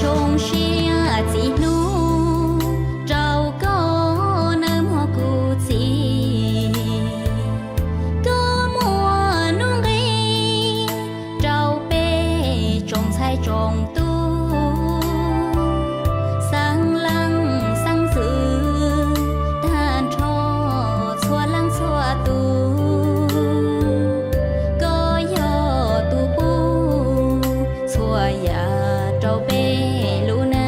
Zoo siab txij hnub rau koj nawb mog kuv txiv, koj muaj nuj nqis rau peb tsoom ntxhais tsoom tub, xeeb leej xeeb ntxwv tag nrho txhua leej txhua tus. Koj yog tus pub txhua yam rau peb lub neej.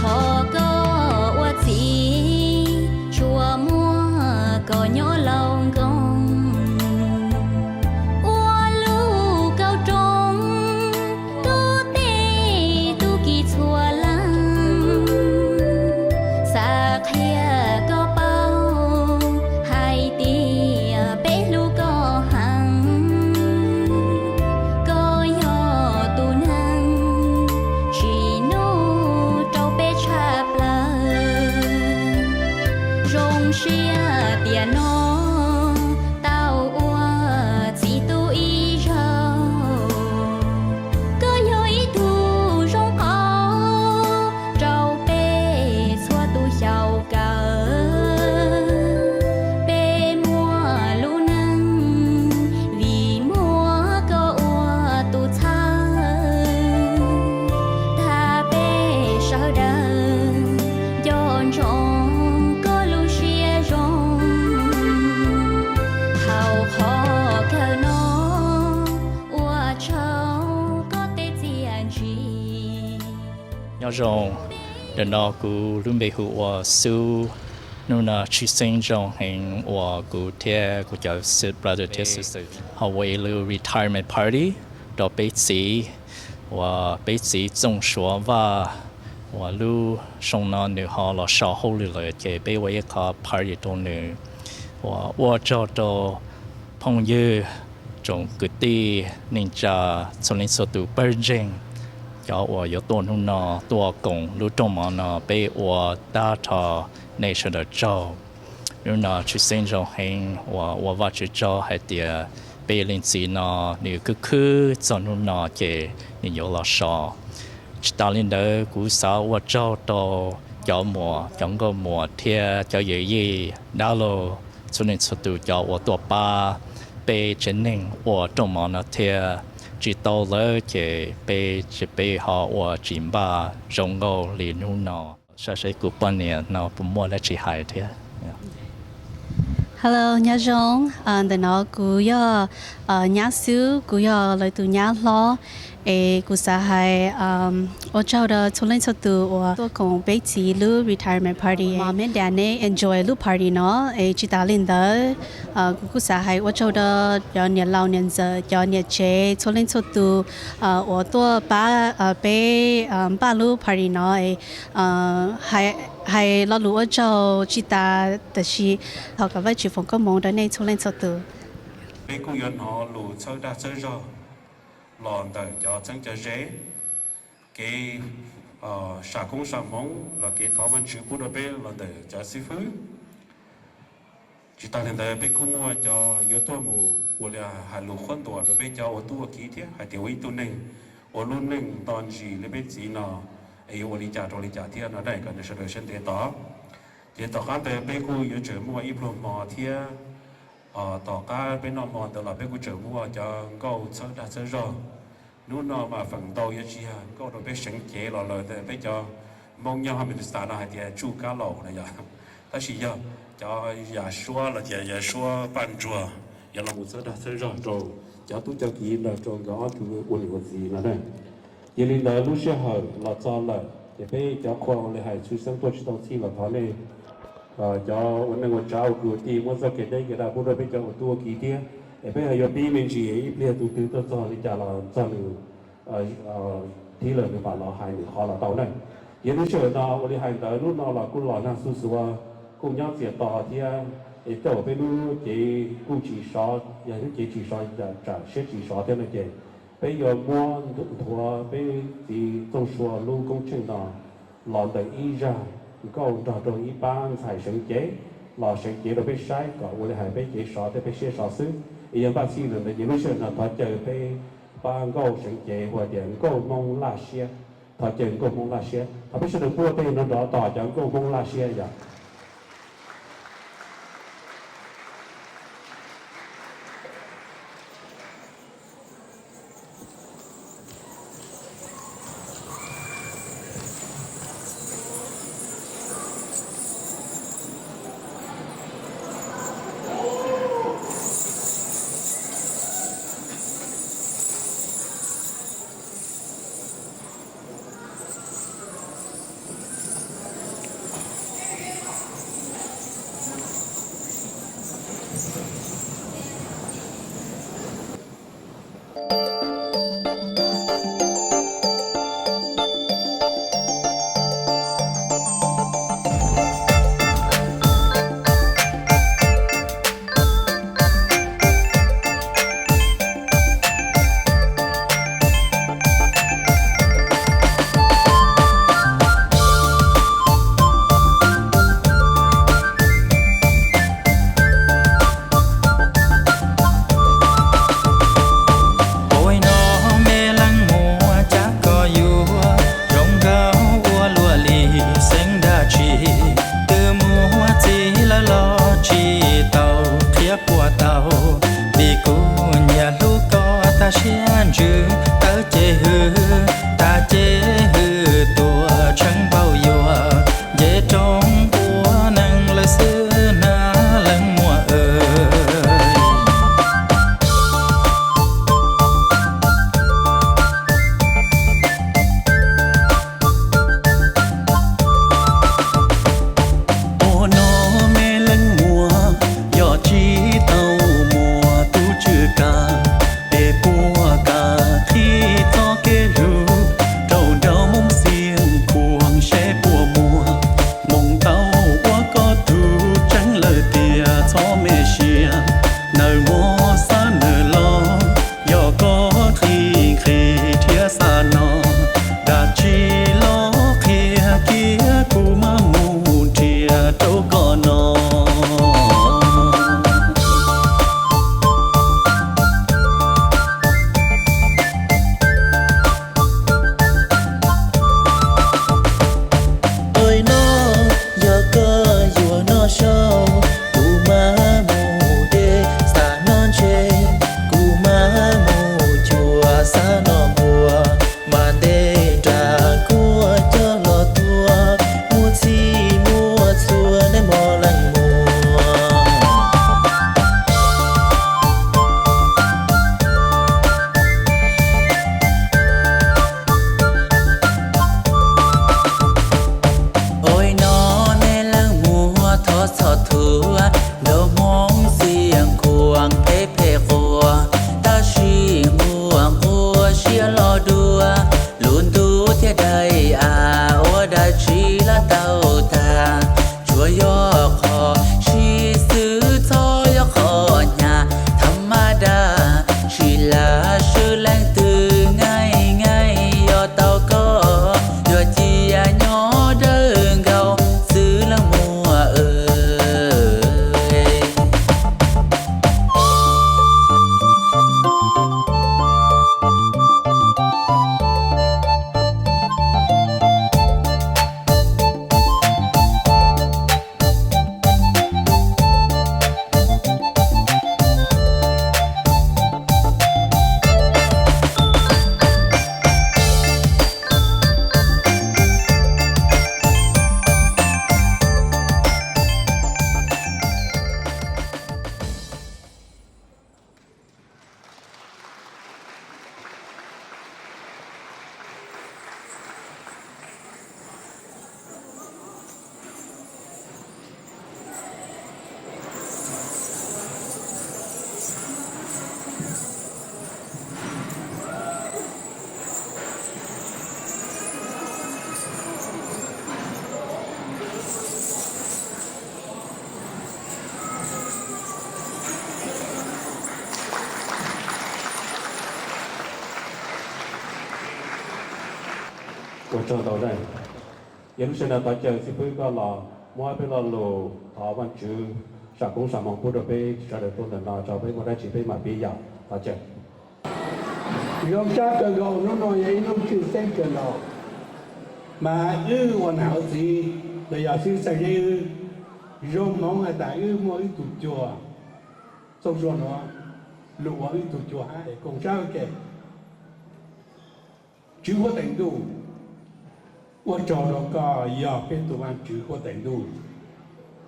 Thov koj ua txiv tsuas muaj koj nyob laus nkoos, ua lub kauj rooj tuav tej tub ki txhua leej, xav qhia koj paub hais tias peb hlub koj heev. Koj yog tus neeg tsim nyog rau peb tshaj plaws. Zoo siab tiam no tau ua txiv tub ib zaug, koj yog ib tug zoo qauv rau peb txhua tus xyaum kawm. Peb muaj lub neej vim muaj koj ua tus txhawb, tag peb sawv daws nco ntsoov koj lub siab zoo. Thaum qhov kawg no ua tsaug koj tej txiaj ntsig. Nyob zoo, ntawm no kuv lub npe hu ua Xub. Hnub no tshwj xeeb zoo heev uas kuv thiab kuv cov brother thiab sister ho ua ib lub retirement party rau peb txiv, uas peb txiv Txooj Suav Vaj, uas lub xyoo no nws ho los so hauj lwm lawm ces peb ua ib qho party rau nws. Uas ua tsaug rau phooj ywg, tsoom kwv tij neej tsa, txhua leej txhua tus pawg ntseeg, cov uas yuav tuaj hnub no tuaj koom lub rooj mov no peb ua tag nrho, nej sawv daws tsaug. Hnub no tshwj xeeb zoo heev uas ua Vajtswv tsaug hais tias peb leej txiv no nws khwv khwb txog hnub no ces nws yuav los so. Tsis tas li ntawd kuv xav ua tsaug rau cov muam, cov nkauj muam thiab cov yawm yij dab laug, txhua leej txhua tus cov uas tuaj pab peb tsev neeg ua rooj mov no thiab. Tsis tau lawv ces peb, peb ho ua tsis npaj zoo nkauj li hnub no. Saib seb kuv poj niam no puas muaj dab tsi hais thiab. Hello, nyob zoo. Ntawm no kuv yog nyab Xub, kuv yog lawv tus nyab hlob. Es kuv xav hais ua tsaug rau txhua leej txhua tus uas tuaj koom peb txiv lub retirement party. Mom and dad, nej enjoy lub party no. Es tsis tas li ntawd, kuv kuj xav hais ua tsaug rau cov niam laus niam ntxawm, cov niam tsev, txhua leej txhua tus uas tuaj pab peb npaj lub party no. Hais lo lus ua tsaug tsis tas, tab sis thov kom Vajtswv foom koob hmoov rau nej txhua leej txhua tus. Peb kuj yuav hnov lus txhawb dag txhawb zog los ntawm cov txheeb cov ze, kev sam koob sam hmoov los kev thov Vajtswv pub rau peb los ntawm cov xib fwb. Tsis tas li ntawd peb kuj muaj cov yuav tuaj mus ua li hais lus qhuab ntuas rau peb cov ua tub ua kiv thiab hais tias ua ib tug neeg ua lub neej nto ntsis li peb txiv no es yuav ua li cas rau li cas thiab no, kom nej sawv daws siab ntev tos. Ces tom qab ntawd peb kuj yuav tseem muaj ib pluag hmo thiab. Tom qab peb noj hmo ntawd los peb kuj tseem muaj cov nkauj txhawb dag txhawb zog. Hnub no mas feem ntau yuav tsis yog nkauj rau peb seev cev los lawm, peb cov Hmoob nyob Minnesota no hais tias tsuj kab laus na yog, tab sis yog cov yam suab los tias yam suab paj ntsuag yuav los mus txhawb dag txhawb zog rau cov tub cov kiv nrog rau nkawd ob tug ua niam ua txiv no na. Yog li ntawd lub sij hawm los txog lawm ces peb cov qhua ua li hais tshwj xeeb tuaj tsis tau txhij los thov nej cov ua neej ua tsav ua kwv ua tij muab txoj kev deb kev daj pub rau peb cov ua tub ua kiv thiab. Es peb ho yuav pib me ntsis ib pliag tus twg tuaj txog li cas los txog nws thib lawm nws mam los hais nws qhov los tau na. Yog lub sij hawm no ua li hais ntawd hnub no los kuj los nag xuj xuav, kuj nyob txias to thiab, es tej zaum peb lub cev kuj tsis sov, yog lub cev tsis sov, tsam siab tsis sov thiab no ces peb yuav muab nthuav peb txiv Txooj Sua lub koob tsheej no los ntawm ib zaj nkauj nrog rau ib pab ntxhais seev cev los seev cev rau peb saib kom ua li hais peb cev sov thiab peb siab sov xwb. Es yog npaj txhij li ntawd ces lub sij hawm no thov caw peb pab nkauj seev cev hu tias nkauj Hmoob Laj Siab. Thov caw nkauj Hmoob Laj Siab, thov peb sawv daws npuaj tej no nrov tos cov nkauj Hmoob Laj Siab yom. Ua no me leej muam, cas koj yuav zoo nkauj ua luaj li, xeeb dab tsi twb muaj txiv lawm los tsis tau qhia puas tau, vim kuv nyiam hlub koj tag siab ntsws, tawv ces hwm, tas ces hwm, tuaj tsheej npaum yuav nce roob ua neeg lawm xwb na leej muam aw. Ua no me leej muam, yog tsis tau muaj tus tswv kam, es puas kam qhib txoj kev hlub rau nraug Hmoob Xiav Khuam seb puas muaj, moog tau ua koj tug tseeb lawm tiag txhob me siab. Nawb mog, xav nawb los, yog koj qhia qhia thiab xav no, dab tsi los qhia kiag kuv mam mus nrhiav rau koj no. Ua no yog koj yuav noj sau, kuv mam mus de, xav noj ntse, kuv mam mus cuag, xav noj npua, mam de nram kuaj coj los tuaj, muaj txhij muaj txhua neb mog leej muam. Ua no neb leej muam, thov txhob thuam nraug Hmoob Xiav Khuam phem phem quas, tab sis nquag nquag siab los dua, lub ntuj thiaj daim av ua dab tsi los tau tag, tsuas yog qhov sib xwb txhob yog qhov hnyav, tham ma das tsis lam swb leej twg, nqaij nqaij yog tau koj, yuav cia nyob dawb nkaus xwb leej muam aw. Ua tsaug ntau. Yog lub sij hawm no thov caw xib fwb koj los muab peb lo lus thov Vaajtswv sam koob sam moos pub rau peb sawv daws tuaj ntawm no, tso peb muaj dab tsi peb mam piav yom. Thov caw. Zoo sab kawg nkaus, hnub no yog ib hnub tshwj xeeb kawg nkaus, mas wb ua nam ua txiv los yog xib xeem Zeb wb zoo hmoov has tas wb muaj ib tug cuag Txooj Suav no, lug ua wb tug cuag hab es koom sab ua ke. Tswv huab tais ntuj, ua tsaug rau koj yog peb tug Vaajtswv huab tais ntuj,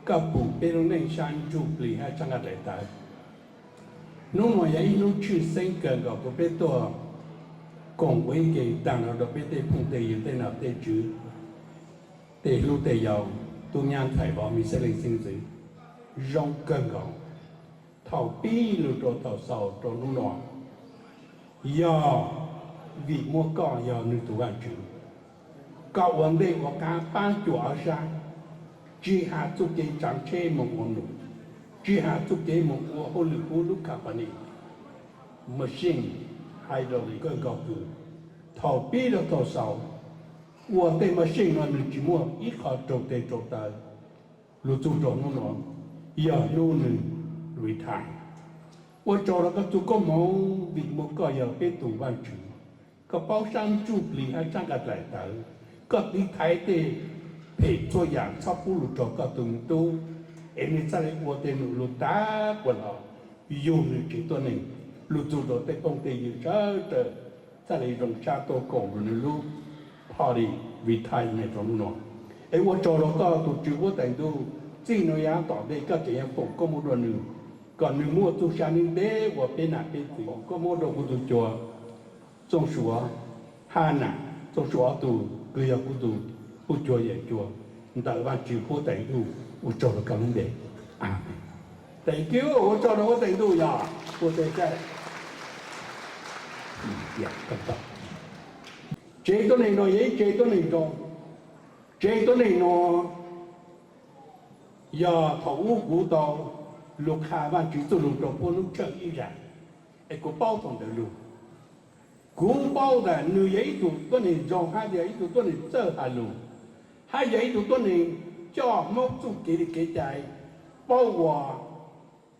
koj pum peb lub neej sab ntsuj plig hab sab nqaj dlaim tawv. Hnub no yog ib hnub tshwj xeeb kawg nkaus rau peb tuaj koom ua ib ke taag nrho rau peb tej phooj tej ywg tej nom tej tswv, tej hlub tej yau, tub nyab ntxhais vauv, me xeeb leej xeeb ntxwv. Zoo kawg nkaus, thaum pib lug rau thaum xaus rau hnub no, yog vim muaj koj yog nwg tug Vaajtswv. Koj ua ntej ua qab paab cuam ob sab, tsi has txuj kev tsaav tsheb moog ua num, tsi has txuj kev moog ua hauj lwm huv lub company, machine, hydraulic kawg nkaus kws thaum pib rau thaum xaus, ua tej machine no nwg tsi muaj ib qho raug tes raug taw, lug txug rau hnub no yog hnub nwg retire. Ua tsaug rau koj txuj koob moov vim muaj koj yog peb tug Vaajtswv. Koj paub sab ntsuj plig hab sab nqaj dlaim tawv, koj tiv thaiv tej phem txhua yaam txhob pub lug rau koj tug me tub, es nwg txhaj le ua tej num lug tav quas los yug nwg tsev tuab neeg, lug txug rau tej phooj tej ywg sawv dlawg txhaj le zoo sab tuaj koom rua nwg lub party retire rau hnub no. Es ua tsaug rau koj tug Tswv huab tais ntuj, txij nuav yav tom ntej koj tseem yuav foom koob moov rua nwg, kom nwg muaj txuj sa nwb ntev ua peb nam peb txiv. Koob moov rua kuv tug cuag Txooj Suav, hab nam Txooj Suav ob tug kws yog kuv tug puj cuag yawm cuag, ntawm Vaajtswv huab tais ntuj, ua tsaug rua koj lub npe. Amees. Thank you, ua tsaug rua huab tais ntuj yog ua teg kag. Tsev tuab neeg no yog ib tsev tuab neeg zoo. Tsev tuab neeg no yog thaum ub kuv tau lug qha Vaajtswv txuj lug rua puab lub tshawj ib zag, es kuv paub thaum ntawd lug. Kuv paub tas nwg yog ib tug tuab neeg zoo hab yog ib tug tuab neeg txawj has lug, hab yog ib tug tuab neeg coj Hmoob txuj kev li kev cai, paub ua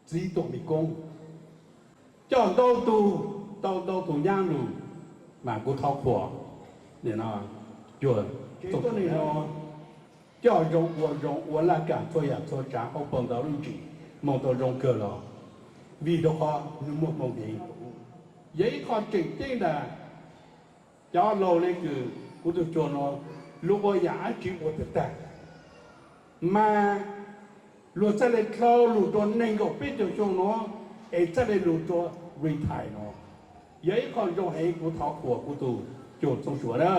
txiv tuam me koob, coj ntau tug, tau ntau tug nyab lug, mas kuv thov qhuas, nim no cuag txooj tuab neeg no coj zoo ua zoo ua laj kam txhua yam txhua tsav hauv paus ntawv lub ntsis, moog tau zoo kawg los vim rau qhov nwg muaj hmoo heev. Yog ib qho tseem ceeb tas cov laug le kws kuv tug cuag no, luag ua yam dab tsi ua tag tag, mas luag txhaj le dlhau lug rua neeg nkaum peb caug xyoo nuav, es txhaj le lug rua retire no, yog ib qho zoo heev. Kuv thov qhuas kuv tug cuag Txooj Suav na,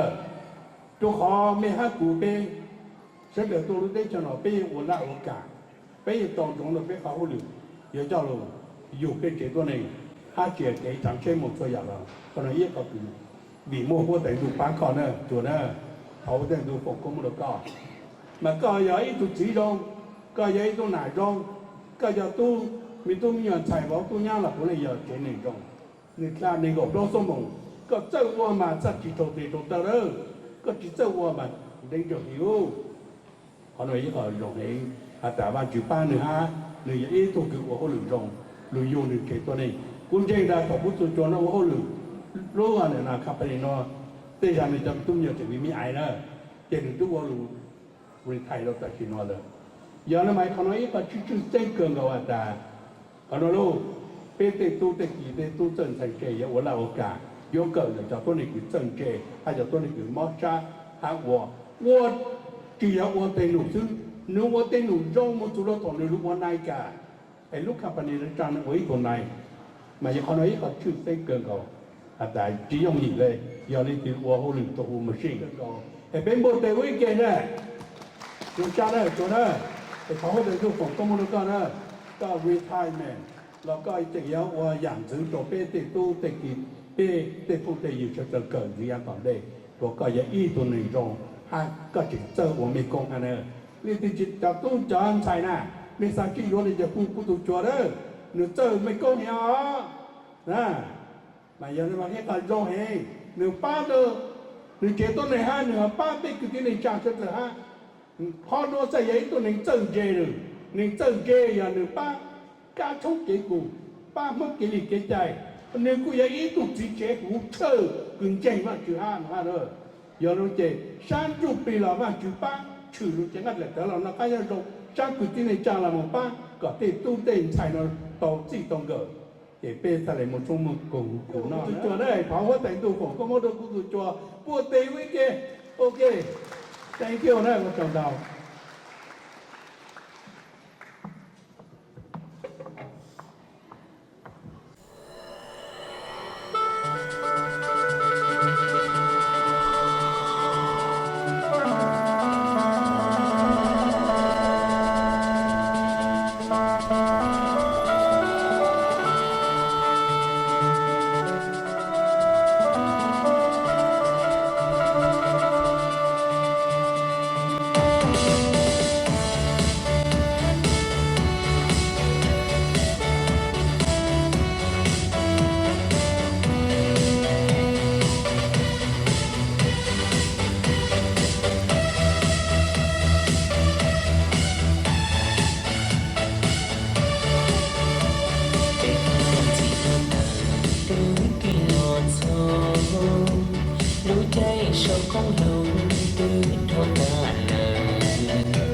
rua qhov mej hab kuv peb sawv dlawg tuaj lub teb chaws no peb yeej ua laj ua kam, peb yeej tau ntsoov rua peb qhov hauj lwm, yuav coj lug yug peb tsev tuab neeg, hab tsia kev tsaav tsheb moog txhua yam los qhov no ib qho kws vim muaj huab tais ntuj paab koj na cuag na, thov huab tais ntuj foom koob moov rua koj. Mas koj yog ib tug txiv zoo, koj yog ib tug nam zoo, koj yog tub, me tub me nyuam ntxhais vauv tub nyab los puav leej yog tsev neeg zoo. Nwg dlha neeg nkaum plaub xuab moos, koj txawj ua mas txhaj tsi raug tes raug taw lawm, koj tsi txawj ua mas ntev ntsaum hli ub. Qhov no ib qho zoo heev has tas Vaajtswv paab nwg hab nwg yog ib tug kws ua hauj lwm zoo lug yug nwg tsev tuab neeg. Kuv ntseeg tas thaum kuv tug cuag no ua hauj lwm lub company no, tej zag nwg cov tub me nyuam tseem me me ais na, ces nwg tub ua lug retire rua tam sim no lawm. Yog no mas qhov no ib qho tshwj tshwj xeeb kawg nkaus has tas qhov no lauj, peb tej tub tej kiv tej tub txawj ntxhais ntse yuav ua laj ua kam, yuav kawm ntawm cov tuab neeg kws txawj ntse hab cov tuab neeg kws mob sab hab ua, ua tsis yog ua tej num xwb, nwg ua tej num zoo moog txug rua thaum nwg lug ua nai kam, es lub company nuav tsaa nwg ua ib tug nai. Mas yog qhov no ib qho tshwj xeeb kawg nkaus has tas tsis yooj yim le, yog leej twg ua hauj lwm tau hu machine kawg nkaus, es peb npuaj tes ua ib ke na. Zoo sab na cuag na, es thov huab tais ntuj foom koob moov rua koj na, koj retirement los koj tseem yuav ua yam ntxwv rua peb tej tub tej kiv, peb tej phooj tej ywg sawv dlawg kawm ntxiv yav tom ntej, rua koj yog ib tug neeg zoo hab koj tseem txawj ua mej koob hab na. Leej twg tsis, cov tub cov ntxhais na, mej xav sib yuav le caag hu kuv tug cuag na, nwg txawj mej koob heev os. Mas yog ib qho zoo heev, nwg pab tau nwg tsev tuab neeg hab nwg ho pab peb kwv tij neej tsaa sawv dlawg hab. Qhov nuav txhaj yog ib tug neeg txawj ntse lawm. Neeg txawj ntse yog nwg pab kab tshoob kev kws, pab Hmoob kev li kev cai, Nws kuj yog ib tug txiv tsev kuv tshawj kws ntseeg Vajtswv hab no hab. Yog li ces sab ntsuj plig los Vajtswv pab tshwm lug ces nqaj dlaim tawv los noj qab nyob zoo, sab kwv tij neej tsa los mus pab kom tej tub tej ntxhais no tau txij tau nkawm. Ces peb txhaj le mus tshoob mus koom kuv no. Tug Cuag na, thov huab tais ntuj foom koob mob rua kuv tug Cuag puag teg wb ke. Ok, thank you na, ua tsaug ntau. Twb kis los txog lub caij sau koob hmoov twb dhau tag lawm,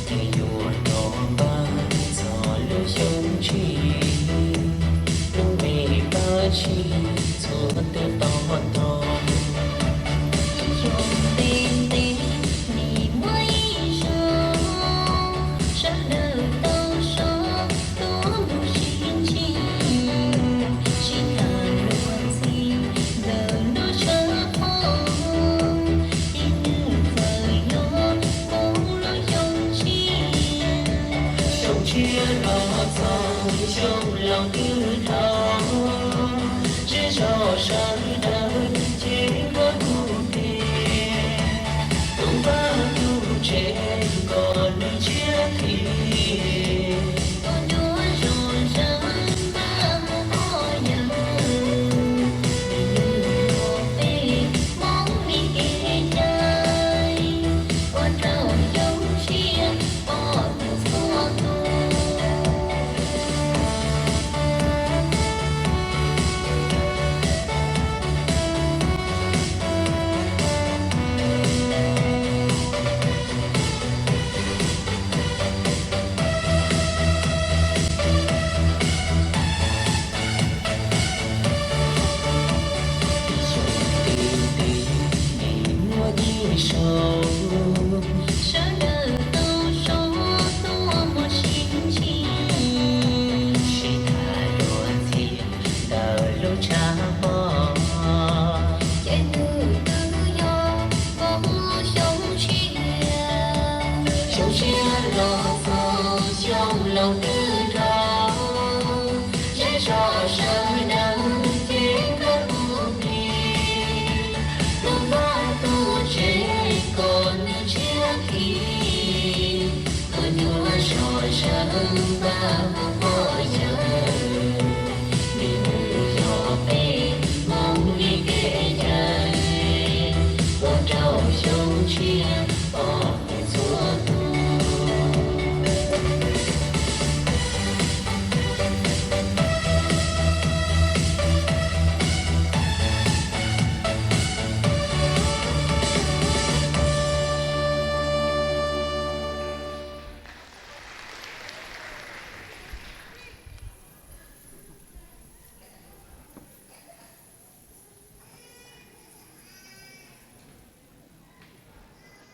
ces yuav rov npaj txog lub xyoo tshiab, lub me paj tsib txhua twb to tog. Xyoo ntev ntev nim muaj ib zaug, sawv daws tau so tuaj mus sib ntsib, sib tham luag ntxhi ntawm lub tshav pob, ib nws txawm yog kuv lub xyoo tshiab. Xyoo tshiab los txog xyoo laus twb dhau, zej zos sawv daws ces nkawd mus ntev, tus vaj tus tsev kom nws tshiab qhis. Ua ntsuag zos sawv npaj mus poj yawg, nws yog peb Hmoob li kev cai, ua rau xyoo tshiab pom txhua tus. Xyoo ntev ntev nim muaj ib zaug, sawv daws tau so tuaj mus sib ntsib, sib tham luag ntxhi ntawm lub tshav pob, ces nws twb yog kuv lub xyoo tshiab. Xyoo tshiab los txog xyoo laus twb dhau, zej zos sawv daws ces nkawd mus ntev, tus vaj tus tsev kom nws tshiab qhis. Ua ntsuag zos sawv npaj mus poj yawg, vim nws yog peb Hmoob li kev cai, ua rau xyoo tshiab pom txhua tus.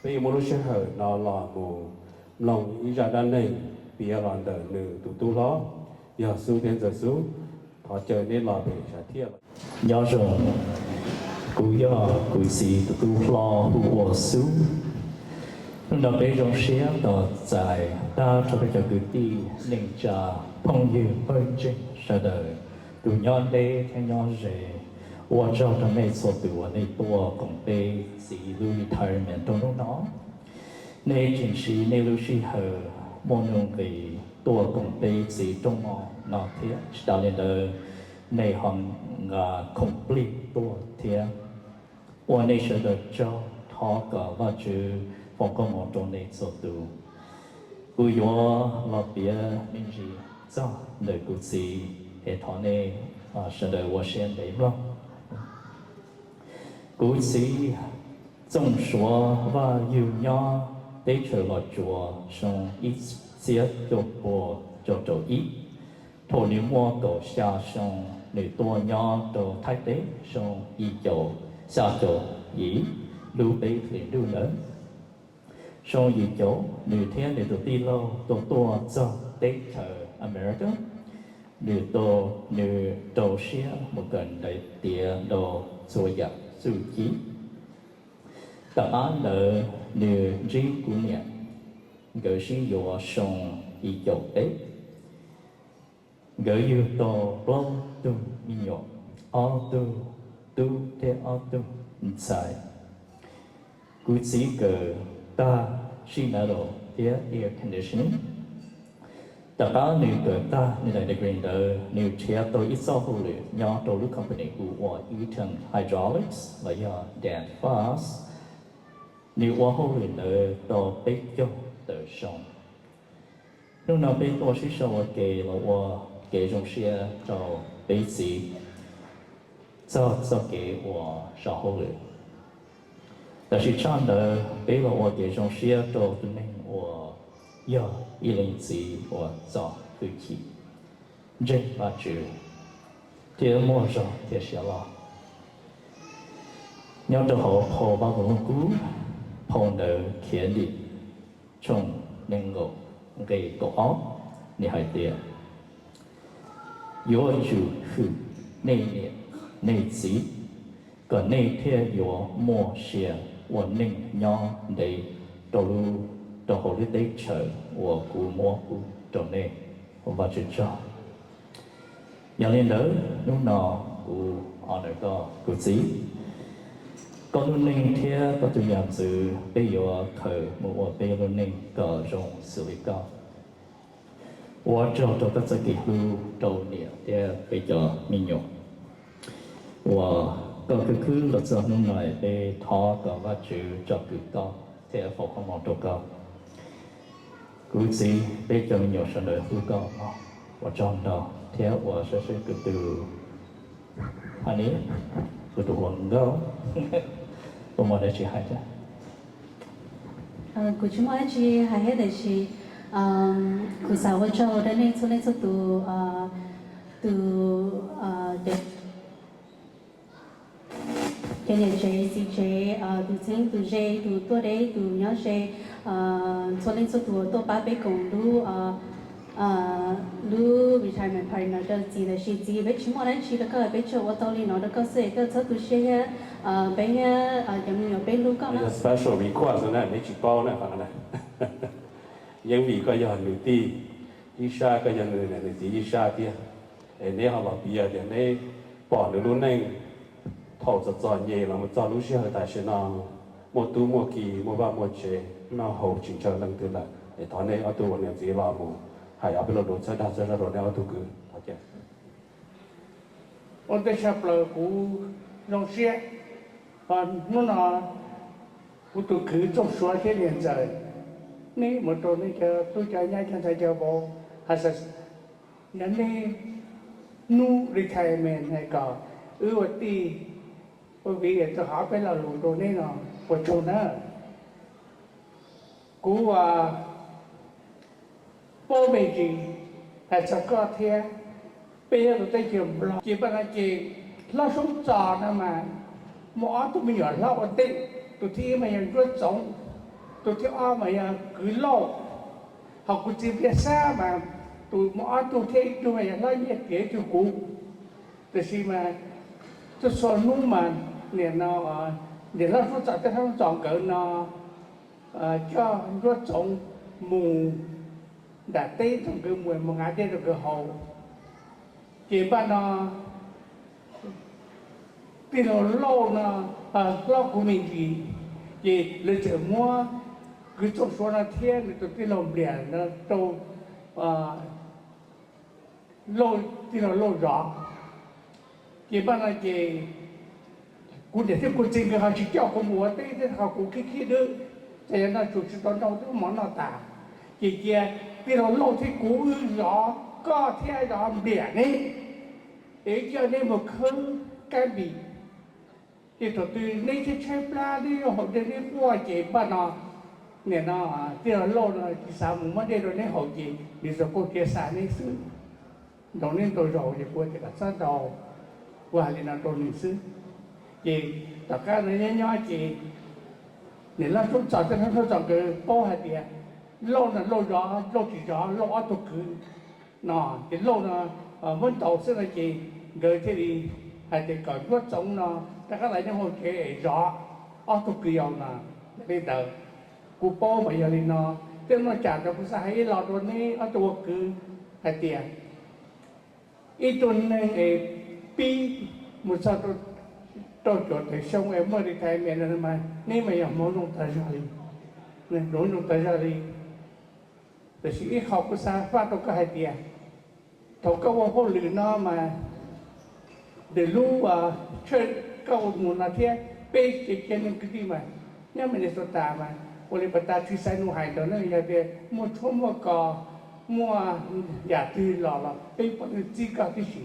Peb yuav muab lub sij hawm no los mus mloog ib zaj dab neeg piav los ntawm nws tus tub hlob, yog Xub thiab Ntxawg Xub. Thov caw neb los pem sav thiaj. Nyob zoo, kuv yog kuv txiv tus tub hlob hu ua Xub. Hnub no peb zoo siab tos txais tag nrho peb cov kwv tij neej tsa, phooj ywg pawg ntseeg sawv daws, tus nyob deb thiab nyob ze. Ua tsaug rau nej txhua tus uas nej tuaj koom peb txiv lub retirement rau hnub no. Nej tseem siv nej lub sij hawm muaj nuj nqis tuaj koom peb txiv rooj mov no thiab. Tsis tas li ntawd, nej ho nqa khoom plig tuaj thiab. Ua nej sawv daws tsaug, thov kom Vajtswv foom koob hmoov rau nej txhua tus. Kuv yuav los piav me ntsis txog ntawm kuv txiv es thov nej Sawv daws ua siab ntev mloog. Kuv txiv Txooj Suav Vaj Yug nyob teb chaws Los Tsuas xyoo ib txhiab cuaj puas rau caum ib. Thaum nws muaj kaum xya xyoo, nws tuaj nyob rau Thaib teb xyoo yim caum xya caum yim lub peb hlis ntuj ntawd. Xyoo yim caum, nws thiab nws tus tij laug tuaj tuaj txog teb chaws America. Nws tau, nws rau siab mus kawm ntawv tiav rau txhua yam txuj ci. Tom qab ntawd nws ntsib kuv niam, nkawd sib yuav xyoo yim caum peb. Nkawd yug tau plaub tug me nyuam, ob tug tub thiab ob tug ntxhais. Kuv txiv kawm tag sheet metal thiab air conditioning. Tom qab nws kawm tag nws daim degree ntawd, nws nrhiav tau ib txoj hauj lwm nyob rau lub company hu ua Eaton Hydraulics los yog Danfoss. Nws ua hauj lwm ntawd tau peb caug tawm xyoo. Hnub no peb tuaj sib sau ua ke los ua kev zoo siab rau peb txiv txog txoj kev ua sau hauj lwm. Tam sim tshaj ntawd peb los ua kev zoo siab rau tus neeg uas yog ib leej txiv uas txo hwj chim, ntseeg Vajtswv, thiab muaj zog thiab siab loj. Nyob rau hauv phau Vaj Lug Kub, phau ntawv Khiav Dim tshooj nees nkaum nqe kaum ob, nws hais tias, yuav tsum hwm nej niam nej txiv, kom nej thiaj yuav muaj sia ua neej nyob ntev rau, rau hauv lub teb chaws uas kuv muab pub rau nej. Ua Vajtswv tsaug. Yog li ntawd hnub no kuv honor koj, kuv txiv. Koj lub neej thiab koj tus yam ntxwv peb yuav khaws mus ua peb lub neej kom zoo xws li koj. Ua tsaug rau koj txoj kev hlub rau niam thiab peb cov me nyuam uas koj khwv khwb los txog hnub no. Peb thov kom Vajtswv tsom kwm koj thiab foom koob hmoov rau koj. Kuv txiv, peb cov me nyuam sawv daws hlub koj, ua tsaug ntau thiab ua saib seb kuv tus, honey, kuv tus hluas nkauj puas muaj dab tsi hais thiab? Kuv tsis muaj dab tsi hais thiab, tiam sis kuv xav ua tsaug rau nej txhua leej txhua tus, tus, cov niam tsev txiv tsev, tus txheeb tus ze, tus tuaj deb tus nyob ze, txhua leej txhua tus uas tuaj pab peb koom lub, lub retirement party no rau txiv. Tiam sis txiv, peb tsis muaj dab tsi rau koj, peb tsuas ua tau li no rau koj xwb, koj txhob tu siab thiab, peb thiab cov me nyuam peb hlub koj na. Special request na, neb tsis paub na. Yeej vim koj yog nws tij ib sab, koj yog nws niam nws txiv ib sab thiab, es neb ho los piav tias neb pom nws lub neej thaum txom txom nyem los mus txog lub sij hawm tam sim no, muaj tub muaj ki, muaj vaj muaj tsev, noj haus tsis ntshaw leej twg lawm. Es thov neb ob tug ua niam txiv los mus hais ob peb lo lus txhawb dag txhawb zog rau neb ob tug kwv. Ua ntej tshaj plaws kuv zoo siab, hnub no kuv tus kwv Txooj Suav thiab niam ntxawm, neb mus rau nej cov tub cov nyab cov ntxhais cov vauv, hais tias yog neb hnub retirement hais kom wb ua tij ua viv rau qhov peb lo lus rau neb no, ua tsaug na. Kuv paub me ntsis hais txog koj thiab, peb nyob rau teb chaws Nplog ces paj no ces hlob Soob Txos no mas muaj ob tug me nyuam hlob ua ntej, tus thib ib mas yog Ntsuab Txoov, tus thib ob mas yog Kwv Lauj. Ho kuv txiv Npliaj Xab mas tus muaj ob tug thiab ib tug mas yog hlob Nyiaj Tiav ib tug kuv. Tiam sis mas txhua txhua hnub mas niam no, niam hlob Soob Txos thiab hlob Soob Txos nkawd no coj Ntsuab Txoov mus nram teb rau nkawd mus, mus nqa dej rau nkawd haus. Ces npaj no tij laug Lauj no hlob kuv me ntsis, ces lawv txawm muab kwv Txooj Suav no thiab nws tus tij laug Npliam no rau Lauj, tij laug Lauj zov. Ces npaj no ces kuv niam thiab kuv txiv nkawd ho tsis coj kuv mus ua teb thiab ho kuv khib khib dwb, ces yog no tsuas tsis tau nrog wb mov noj tas. Ces cia tij laug Lauj thiab kuv wb zov koj thiab zov Npliam ne. Es coj neb mus khawb kab npis, ces thaum twg neb tshaib tshaib plab neb yuav haus dej neb quaj ces npaj no, nim no tij laug Lauj no tsis xav mus muab dej rau neb haus ces nws txawm kuj cia xa neb xwb. Ntaus neb ntau zaus ces kuv tias kom txhob ntaus, kuv hais li no rau nws xwb. Ces tom qab no nyob nyob ces niam Lauj Txoov Txos thiab Lauj Txoov Txos nkawd paub hais tias Lauj no Lauj zov, Lauj tsis zov, Lauj ob tug kwv no, ces Lauj no muab ntaus xwb no ces nkawd thiaj li hais tias kom Txoov Txos no rov qab los nyob hauv tsev es zov ob tug kwv yau no. Yog li ntawd, kuv paub mas yog li no, tej no tsam ntawd kuv xav hais ib los rau neb ob tug ua kwv hais tias ib tug neeg es pib mus txog rau cuaj tawm xyoo es muaj retirement no mas neb mas yog hmoov zoo tas zog li, hmoov zoo tas zog li. Tab sis ib qho kuv xav faj rau koj hais tias thaum koj ua hauj lwm no mas ntawm lub church koj ua mus no thiab peb tsev neeg kwv tij mas nyob Minnesota mas ua li pas tas tsis xaiv nus hais ntawd na, yog tias muaj tshuaj muaj kos muaj yam twg los los peb pom nws txib koj tib si.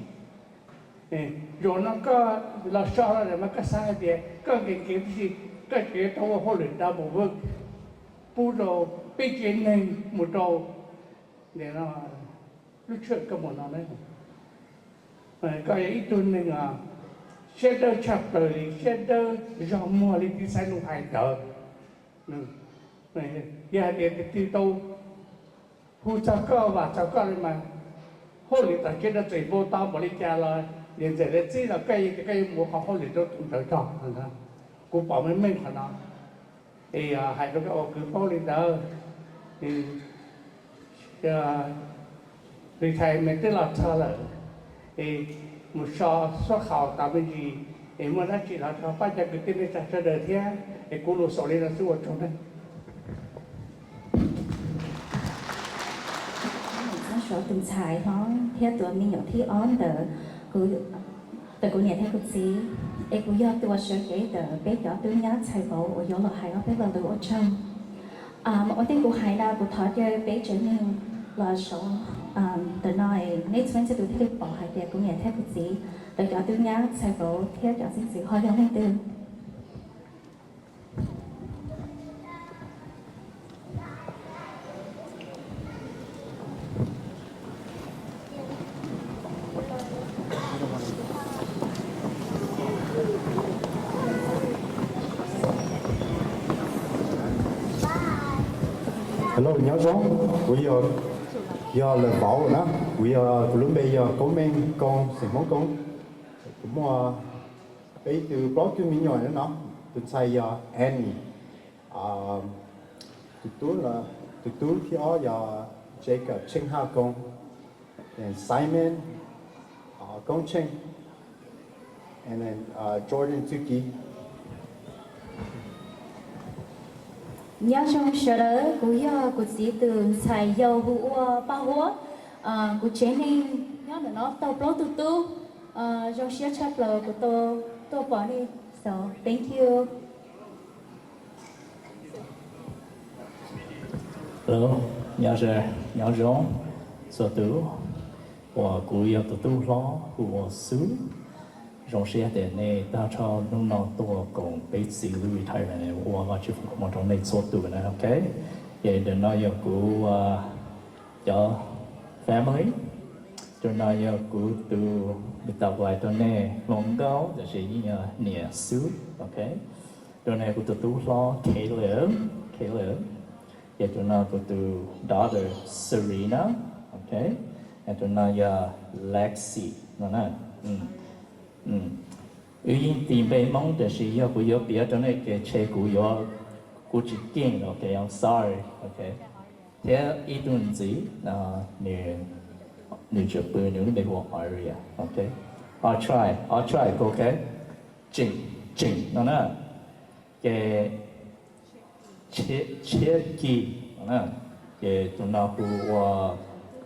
Zaum no koj los so los mas koj xav hais tias koj nkees nkees tib si, koj tseem yuav tau ua hauj lwm double work pub rau peb tsev neeg mus rau lub church koj mus no na. Koj yog ib tug neeg siab dawb tshaj plaws li, siab dawb zog muag li tib xaiv nus hais ntawd. Yog hais tias tus twg tau hu txog koj vam txog koj li mas hauj lwm tom tsev no txawm npau taws npaum li cas los niam ntxawm lawv txib los koj yeej tias koj yuav mus ua qhov hauj lwm rau tus ntawd tog. Kuv pom meej meej qhov no, es hais rau koj ua kwv paub li ntawd. Retirement twb los txog lawm, es mus so xub qhaus tas me ntsis, es muaj dab tsi los rov pab cov kwv tij neej tsa sawv daws thiab. Es kuv lus xaus li no xwb, ua tsaug nawb. Txhob suav tus ntxhais hlob thiab tus me nyuam thib ob ntawd, kuv, ntawm kuv niam thiab kuv txiv, es kuv yog tus uas sawv cev ntawm peb cov tub nyab txhais vauv uas yuav los hais ob peb lo lus ua tsaug. Ua tib kuv hais no kuv thov caw peb tsev neeg los saud ntawm no, neb txhua leej txhua tus thiaj li pom hais tias kuv niam thiab kuv txiv ntawm cov tub nyab txhais vauv thiab cov txiv ntxwv ho yog leej twg. Hello, nyob zoo, kuv yog, yog lawv vauv na, kuv yog, kuv lub npe yog Koob Meej Koob, xeem Hmoob Koob. Kuv muaj peb tug plaub tug me nyuam no, tus ntxhais yog Annie, tus tub, tus tub thib ob yog Jacob Tsheej Haj Koob, Simon Koob Tsheej, and then Jordan Txuj Ci. Nyob zoo sawv daws, kuv yog kuv txiv tus ntxhais yau hu ua Paj Huab. Kuv tsev neeg nyob ntawm no tau plaub tug tub. Zoo siab tshaj plaws kuv tau tuaj pom nej. So, thank you. Hello, nyob zoo, nyob zoo txhua tus. Uas kuv yog tus tub hlob hu ua Xub. Zoo siab tias nej tag nrho hnub no tuaj koom peb txiv lub retirement ua Vajtswv foom koob hmoov rau nej txhua tus na, ok? Ces ntawm no yog kuv cov family. Tus no yog kuv tus, kuv tau hais rau nej hluas nkauj tab sis yeej yog niam Xub, ok? Tus no yog kuv tus tub hlob Caleb, Caleb. Ces tus no kuv tus daughter Serena, ok. Tus no yog Lexi no na. Wb yeej tis npe Hmoob tab sis yog kuv yuav piav rau nej ces ntshe kuv yuav, kuv tsis keej, ok, I'm sorry, ok. Thiab ib tug ntxiv, nws tseem pw, nws lub npe hu ua Aria, ok. I'll try, I'll try, ok. Tseem, tseem no na. Ces Tshiab Kis, ces tus no hu ua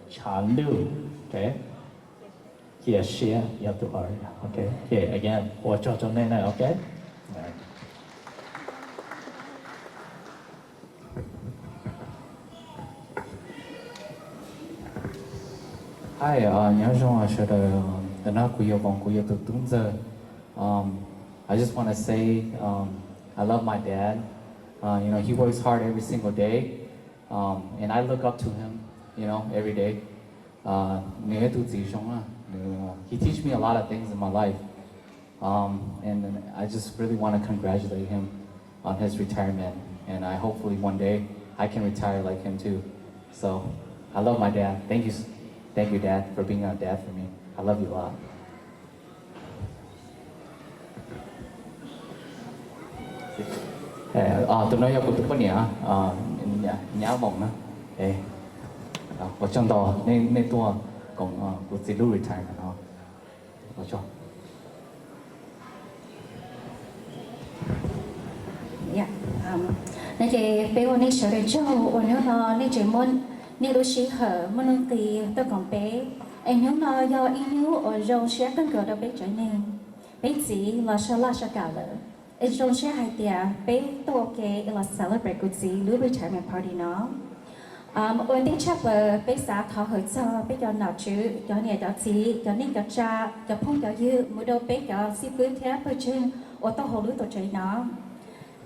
Tshav Ntuj, ok. Cia siab yog tus, ok. Ces again, ua tsaug rau nej na, ok. Hi, nyob zoo sawv daws. Ntawm no kuv yog Voos, kuv yog tus tub ntxawg. Um, I just want to say, um, I love my dad. Uh, you know, he works hard every single day, um, and I look up to him, you know, every day. Uh, nws yog tus txiv zoo na, nws, he teach me a lot of things in my life. Um, and I just really want to congratulate him on his retirement, and I hopefully one day I can retire like him too. So I love my dad. Thank you, thank you, Dad, for being a dad for me. I love you a lot. Tus no yog kuv tus poj niam, nyab Voos na. Ua tsaug ntau nej tuaj koom kuv txiv lub retirement no. Ces peb ua nej sawv daws tsaug uas hnub no nej tseem muab nej lub sij hawm muaj nuj nqis tuaj koom peb. Es hnub no yog ib hnub uas zoo siab kawg nkaus rau peb tsev neeg. Peb txiv los so laj so kam lawm, es zoo siab hais tias peb tuaj ua ke los celebrate kuv txiv lub retirement party no. Ua ntej tshaj plaws peb xav thov hawm txog peb cov nom tswv, cov niam cov txiv, cov neej cov tsa, cov phooj cov ywg, mus rau peb cov xib fwb thiab pawg tswj uas tuaj hauv lub tuam tsev no,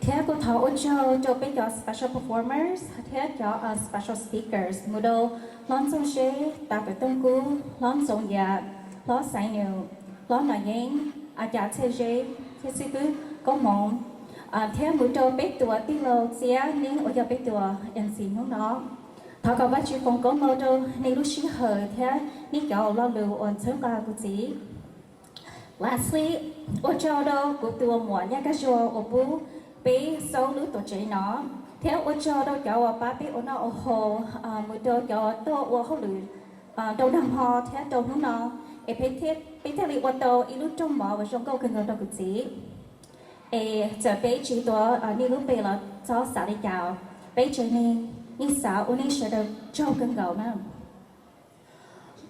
thiab kuj thov ua tsaug rau peb cov special performers thiab cov special speakers, mus rau hlob Ntxooj Zeb, tas Kawm Tooj Kub, hlob Ntxoov Yam, hlob Xaiv Nws, hlob Nom Yeeb, a cas Txhiaj Zeb thiab xib fwb Koob Moov, thiab mus rau peb tus tij laug Txiab Neeb uas yog peb tus MC hnub no. Thov kom Vajtswv foom koob hmoov rau nej lub sij hawm thiab nej cov lo lus uas txhawb nqa kuv txiv. Lastly, ua tsaug rau kuv tus muam Nyaj Kaj Zuag uas pub peb xauj lub tuam tsev no, thiab ua tsaug rau cov uas pab peb ua noj ua haus, mus rau cov tuaj ua hauj lwm rau nag hmo thiab rau hnub no, es peb thiaj li ua tau ib lub rooj mov uas zoo nkauj kawg nkaus rau kuv txiv. Es txawm peb tsis tuav nej lub npe los txhob xav li cas, peb tsev neeg yeej xav ua nej sawv daws tsaug kawg nkaus na.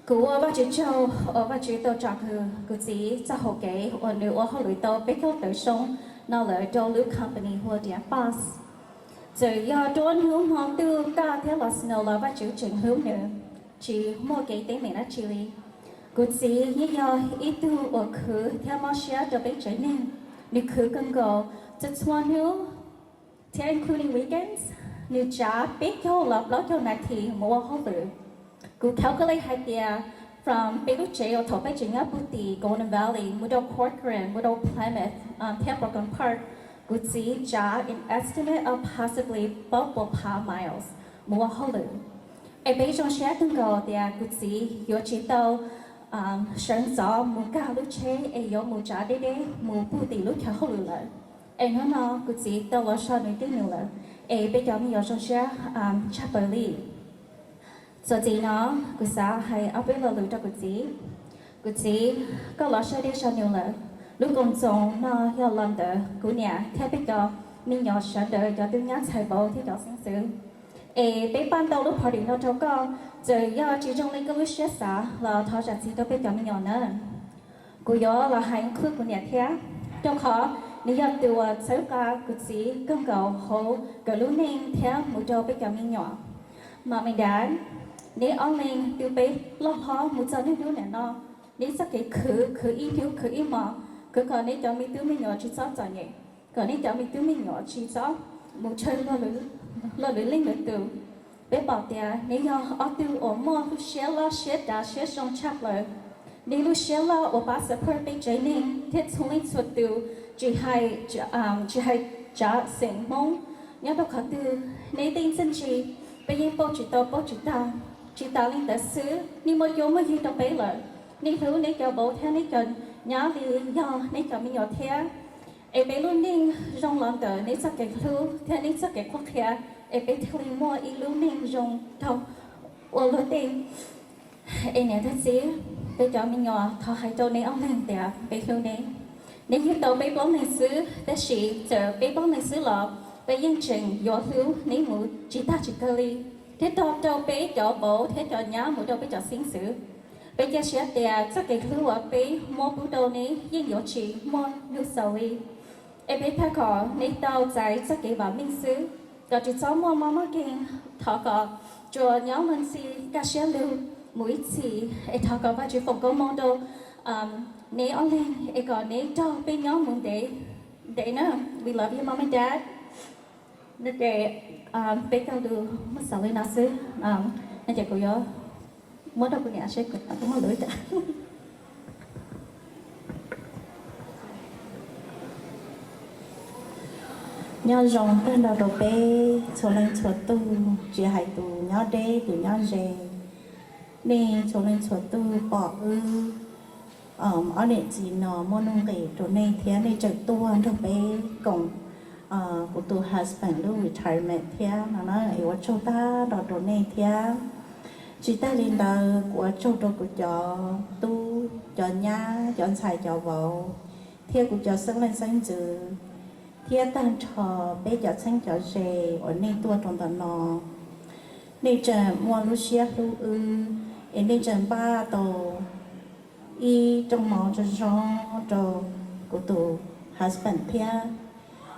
Kuv ua Vajtswv tsaug uas Vajtswv tau tsom kwm kuv txiv txoj hauv kev uas nws ua hauj lwm tau peb caug tawm xyoo no lawm rau lub company hu ua Diam Boss. Txawm yog nruab hnub hmo ntuj kaj thiab los snow los Vajtswv tseem hlub nws, tsis muaj kev teeb meem dab tsi li. Kuv txiv yeej yog ib tug uas khwv thiab mob siab rau peb tsev neeg. Nws khwv kawg nkaus, txhua txhua hnub, thiab including weekends, nws tsav peb caug los plaub caug nas this mus ua hauj lwm. Kuv calculate hais tias from peb lub tsev uas thaum peb tseem nyob puag tim Golden Valley mus rau Corcoran, mus rau Plymouth, thiab Brooklyn Park, kuv txiv tsav an estimate of possibly plaub puas phav miles mus ua hauj lwm. Es peb zoo siab kawg nkaus tias kuv txiv yuav tsis tau sawv ntxov mus nkag lub tsheb es yuav mus tsav deb deb mus puag tim lub chaw hauj lwm lawm. Es hnub no kuv txiv tau los so nws tib neeg lawm, es peb cov me nyuam zoo siab tshaj plaws li. Txuas ntxiv no, kuv xav hais ob peb lo lus rau kuv txiv. Kuv txiv, koj los saib deb saib neeg lawm. Lub koom txoos no yog los ntawm kuv niam thiab peb cov me nyuam sawv daws cov tub nyab ntxhais vauv thiab cov xeeb ntxwv. Es peb pab ntau lub party no rau koj, txawm yog tsis zoo li koj lub siab xav los thov zam txim rau peb cov me nyuam na. Kuv yuav los hais khwb kuv niam thiab, rau qhov nws yog tus uas txhawb nqa kuv txiv kawg nkaus hauv nkawd lub neej thiab mus rau peb cov me nyuam. Mom and Dad, neb ob leeg tu peb loj hlob mus txog niaj hnub niam no, neb txoj kev khwv, khwv ib hnub khwv ib hmos, khwv kom neb cov me tub me nyuam tsis txhob txom nyem, kom neb cov me tub me nyuam tsis txhob mus tshawb luag lwm leej lwm tus. Peb pom tias neb yog ob tug uas muaj lub siab loj siab dav siab zoo tshaj plaws. Neb lub siab loj uas pab support peb tsev neeg thiab txhua leej txhua tus, tsis hais, tsis hais tsav xeem Hmoob nyob rau qhov twg, neb tej txiaj ntsig peb yeej pauj tsis tau pauj tsis tag. Tsis tas li ntawd xwb, neb muaj cuab muaj yig rau peb lawm. Neb hlub neb cov vauv thiab neb cov nyab li yog neb cov me nyuam thiab. Es peb lub neej zoo los ntawm neb txoj kev hlub thiab neb txoj kev qhuab qhia, es peb thiaj li muaj ib lub neej zoo rau ua luag tej. Es niam thiab txiv, peb cov me nyuam thov hais rau neb ob leeg tias peb hlub neb. Neb yug tau peb plaub leeg xwb, tab sis txawm peb plaub leeg xwb los peb yeej tseem yuav hlub neb mus tsis tag tsis kawg li, thiab rau peb cov vauv thiab cov nyab mus rau peb cov xeeb ntxwv. Peb cia siab tias txoj kev hlub uas peb muab pub rau neb yeej yuav tsis muaj lub xaus li. Es peb thov kom neb tau txais txoj kev vam meej xwb, kom tsis txhob muaj mob mob keeg. Thov kom tsuas nyob luag ntxhi kaj siab lug mus ib txhis. Es thov kom Vajtswv foom koob hmoov rau Neb ob leeg es kom neb nrog peb nyob mus ntev ntev na. We love you, mom and dad. No ces peb cog lus muab xaus li no xwb. No ces kuv yuav muab rau kuv niam seb kuv niam puas muaj lus cas. Nyob zoo tag nrho rau peb txhua leej txhua tug, tsis hais tus nyob deb tus nyob ze. Nej txhua leej txhua tug pom wb ob niam txiv no muaj nuj nqis rau nej thiab nej tseem tuaj nrog peb koom kuv tus husband lub retirement thiab no na, es ua tsaug tag nrho rau nej thiab. Tsis tag li ntawd kuv ua tsaug rau kuv cov tub cov nyab cov ntxhais cov vauv thiab kuv cov xeeb leej xeeb ntxwv thiab tag nrho peb cov txheeb cov ze uas nej tuaj rau ntawm no. Nej tseem muaj lub siab hlub wb es nej tseem npaj tau ib rooj mov zoo zoo rau kuv tus husband thiab.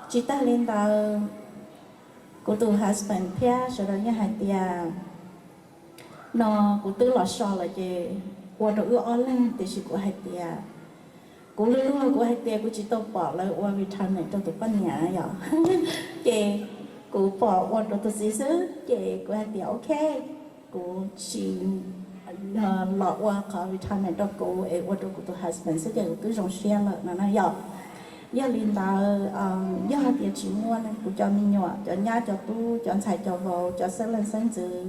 Tsis tag li ntawd, kuv tus husband thiab sawv daws yeej hais tias no kuv twb los so lawm ces ua rau wb ob leeg, tiam sis kuv hais tias kuv luag luag kuv hais tias kuv tsis tau pom lawv ua retirement rau tus poj niam yom. Ces kuv pom ua rau tus txiv xwb ces kuv hais tias ok, kuv sim los ua qhov retirement rau kuv es ua rau kuv tus husband xwb ces kuv twb zoo siab lawm no na yom. Yog li ntawd, yog hais tias tsis muaj kuv cov me nyuam cov nyab cov tub cov ntxhais cov vauv cov xeeb leej xeeb ntxwv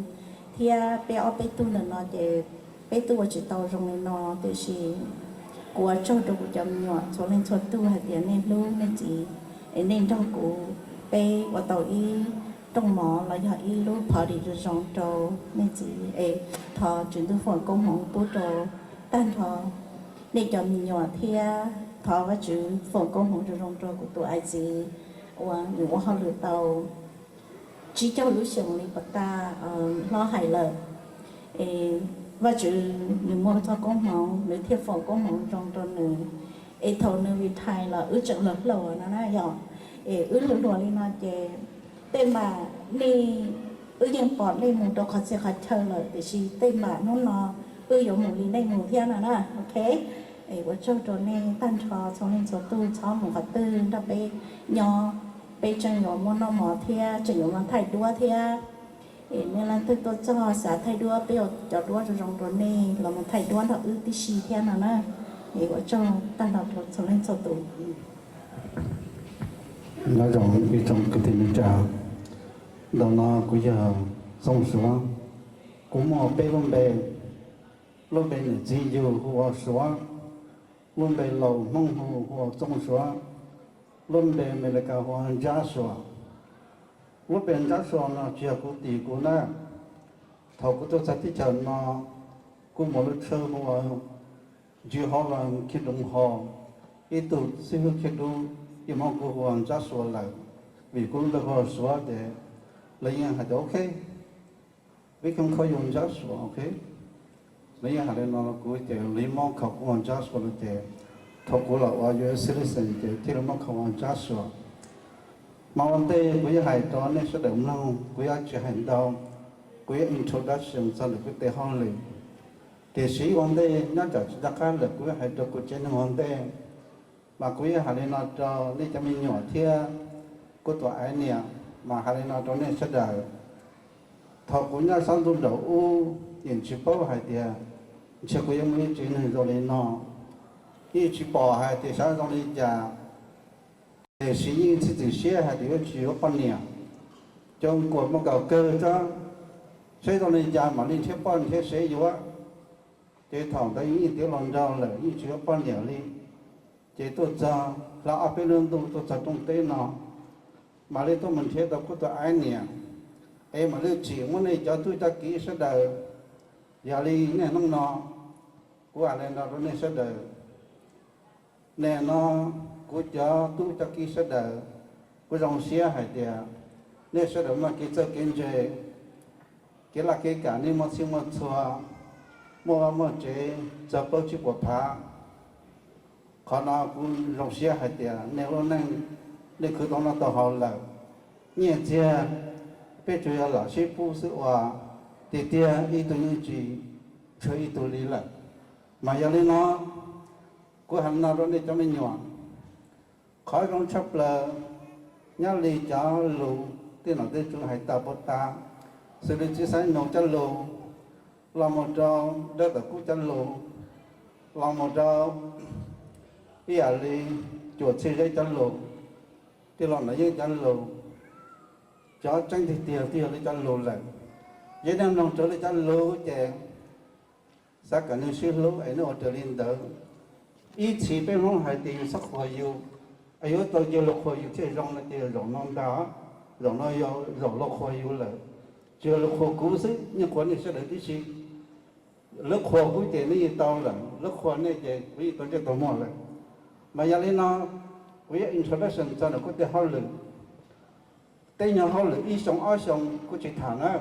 thiab peb ob peb tug ntawm no ces peb twb ua tsis tau zoo li no, tiam sis kuv ua tsaug rau kuv cov me nyuam txhua leej txhua tug hais tias nej hlub nej txiv es nej nrog kuv peb ua tau ib rooj mov los yog ib lub party zoo zoo rau nej txiv es thov Tswv Ntuj foom koob hmoov pub rau tag nrho nej cov me nyuam thiab thov Vajtswv foom koob hmoov zoo zoo rau kuv tus ais txiv uas nws ua hauj lwm tau tsib caug lub xyoos li pas tas hlob hais lawm. Es Vajtswv nws muaj txoj koob hmoov nws thiaj foom koob hmoov zoo rau nws. Es thaum nws retire los wb tseem los hlau no na yom. Es wb hluas hluas li no ces tej npam nej, wb yeej pom nej mus rau qhov txhia qhov chaw lawm tiam sis tej npam hnub no wb yuav mus li nej mus thiab no na, ok. Es ua tsaug rau nej tag nrho txhua leej txhua tug, txhob mus qhov twg, nrog peb nyob, peb tseem yuav muaj noj mov thiab tseem yuav mus thaij duab thiab. Es nej leej twg tuaj txog xav thaij duab peb yuav cov duab zoo zoo rau nej los mus thaij duab nrog wb tib si thiab no na. Es ua tsaug tag nrho rau txhua leej txhua tus. Nyob zoo ib tsoom kwv tij neej tsa, ntawm no kuv yog Txooj Suav. Kuv muaj peb lub npe, lub npe niam txiv yug hu ua Suav, lub npe laus Hmoob hu ua Txooj Suav, lub npe Amelikas hu ua Ntsab Suav. Lub npe Ntsab Suav no tsis yog kuv tis kuv na. Thaum kuv tuaj txog teb chaws no, kuv muaj lub tshawb hu ua Ntsis Hov Vas Khiv Doo Hos, ib tug xib hwb Khiv Doo yeej muab kuv hu ua Ntsab Suav lawm, vim kuv lub npe hu ua Suav ces lawv yeej hais tias ok, we can call you Ntsab Suav, ok. Lawv yeej hais li no kuv ces lawv muab khaws kuv ua Ntsab Suav lawm ces thaum kuv los ua U S citizen ces thiaj li muab khaws ua Ntsab Suav. Mas ua ntej kuv yuav hais rau nej sawv daws mloog, kuv yuav tsis hais ntau, kuv yuav introduction txog ntawm kuv tes hauj lwm. Tiam sis ua ntej nyob tsam tsis nco qab lawm kuv yuav hais rau kuv tsev neeg ua ntej. Mas kuv yuav hais li no rau nej cov me nyuam thiab kuv tus aiv niam, mas hais li no rau nej sawv daws. Thaum kuv nyob sab ntuj nraum ub, yeej tsis paub hais tias ntshe kuv yuav muaj ib tsev neeg zoo li no. Yeej tsis pom hais tias xyov zoo li cas, tiam sis yeej txiav txim siab hais tias yuav tsis yuav poj niam. Cov kuam muaj kaum kawg tso, saib zoo li cas mam li nrhiav poj nrhiav sev yuav. Ces thaum ntawd yeej tiav hluas nraug lawm yeej tsis yuav poj niam li. Ces tuaj txog hla ob peb lub ntuj tuaj txog rooj teb no, mam li tuaj mus nrhiav tau kuv tus aiv niam, es mam li tsim muab nej cov tub cov kiv sawv daws. Yog li niaj hnub no kuv hais li no rau nej sawv daws. Nim no kuv cov tub cov kiv sawv daws, kuv zoo siab hais tias nej sawv daws muaj kev txawj kev ntse, kev laj kev kam, nej muaj txhij muaj txhua, muaj vaj muaj tsev, txog plaub tsib puas phav. Qhov no kuv zoo siab hais tias nej lub neej, nej khwv tau noj tau haus lawm. Nyiaj txiag peb tsuas yog lam sib pub xwb uas tiag tiag ib tug yeej tsis tshuav ib tug li lawm. Mas yog li no, Kuv hais no rau nej cov me nyuam, qhov zoo tshaj plaws nyob li cov lus tej nom tej tswv hais tas puas tas, xws li txiv xaiv nus cov lus, los mus rau dawb tom kub cov lus, los mus rau ib yam li cuam txhiaj zeb cov lus, tij laug Nom Yeeb cov lus, cov tseeb tiag tiag twb yog li cov lus lawm. Yog nej mloog raws li cov lus ces xav kom nws sib hlub es nej ua raws li ntawd. Ib txhis peb Hmoob hais tias yus txhob qhuas yus, es yuav tau cia luag qhuas yus thiaj zoo no ces zaum no ntag, zaum no yog zaum luag qhuas yus lawm. Tsis yog luag qhuas kuv xwb, yeej qhuas nej sawv daws tib si. Lawv qhuas kuv ces nej yeej tau lawm, lawv qhuas nej ces kuv yeej tau ntsej tau muag lawm. Mas yog li no, kuv yuav introduction txog ntawm kuv tej hauj lwm. Tej nyuag hauj lwm ib xyoo ob xyoo kuv tsis tham na,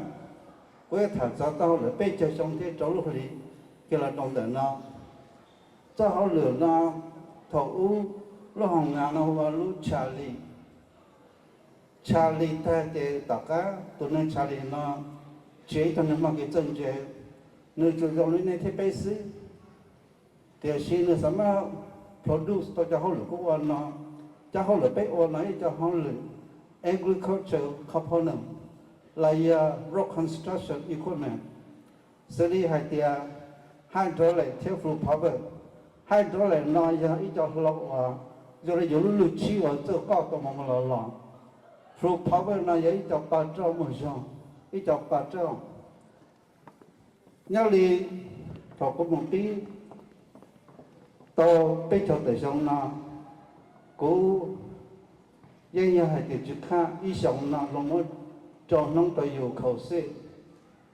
kuv yuav tham txog txoj hauj lwm peb caug xyoo thiab rau lub hlis kiag los rau ntawm no. Txoj hauj lwm no, thaum ub lub hoos nas no hu ua lub Charlie. Charlie tag ces tom qab tus neeg Charlie no tsis yog ib tug neeg muaj kev txawj ntse, nws tsuas zoo li nej thiab peb xwb. Tiam sis nws xav maj produce tau cov hauj lwm kuv ua no. Cov hauj lwm peb ua no yog cov hauj lwm agricultural component los yog road construction equipment, xws li hais tias hydraulic thiab fluid power. Hydraulic no yog ib co hlau uas zoo li yus lub lwj tshib uas txawj qoj tau mus mus los los. Fluid power no yog ib co pa rauj muaj zog, ib co pa rauj. Nyob li thaum kuv mus pib tau peb caug tawm xyoo no, kuv yeej yog hais tias tsis khaj ib xyoos no luag muab rau hnub rau yus khaus xej,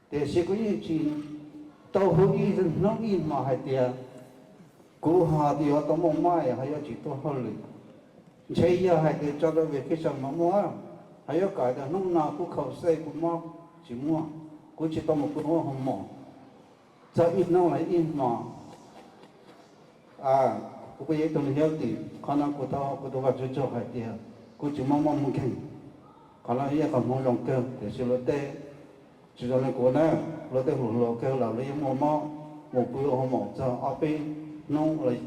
tiam sis kuv yeej tsis tau hu ib hnub ib hmos hais tias kuv ho yuav tau muaj mob es ho yuav tsis tuaj hauj lwm. Ntshe yog hais tias tso rau vacation mas muaj, ho yuav kom tias hnub no kuv khaus xej kuv mob tsis muaj, kuv tsis tau mus pw ua hoo mom txog ib hnub los ib hmos. Kuv kuj yog ib tug neeg healthy, qhov no kuv thov kuv tus Vajtswv tsaug hais tias kuv tsis muaj mob muaj nkeeg. Qhov no yog qhov hmoov zoo kawg, tiam sis luag tej tsis zoo li kuv na, luag tej hluas hluas kawg los luag yeej muaj mob, mus pw ua hoo mom txog ob peb hnub los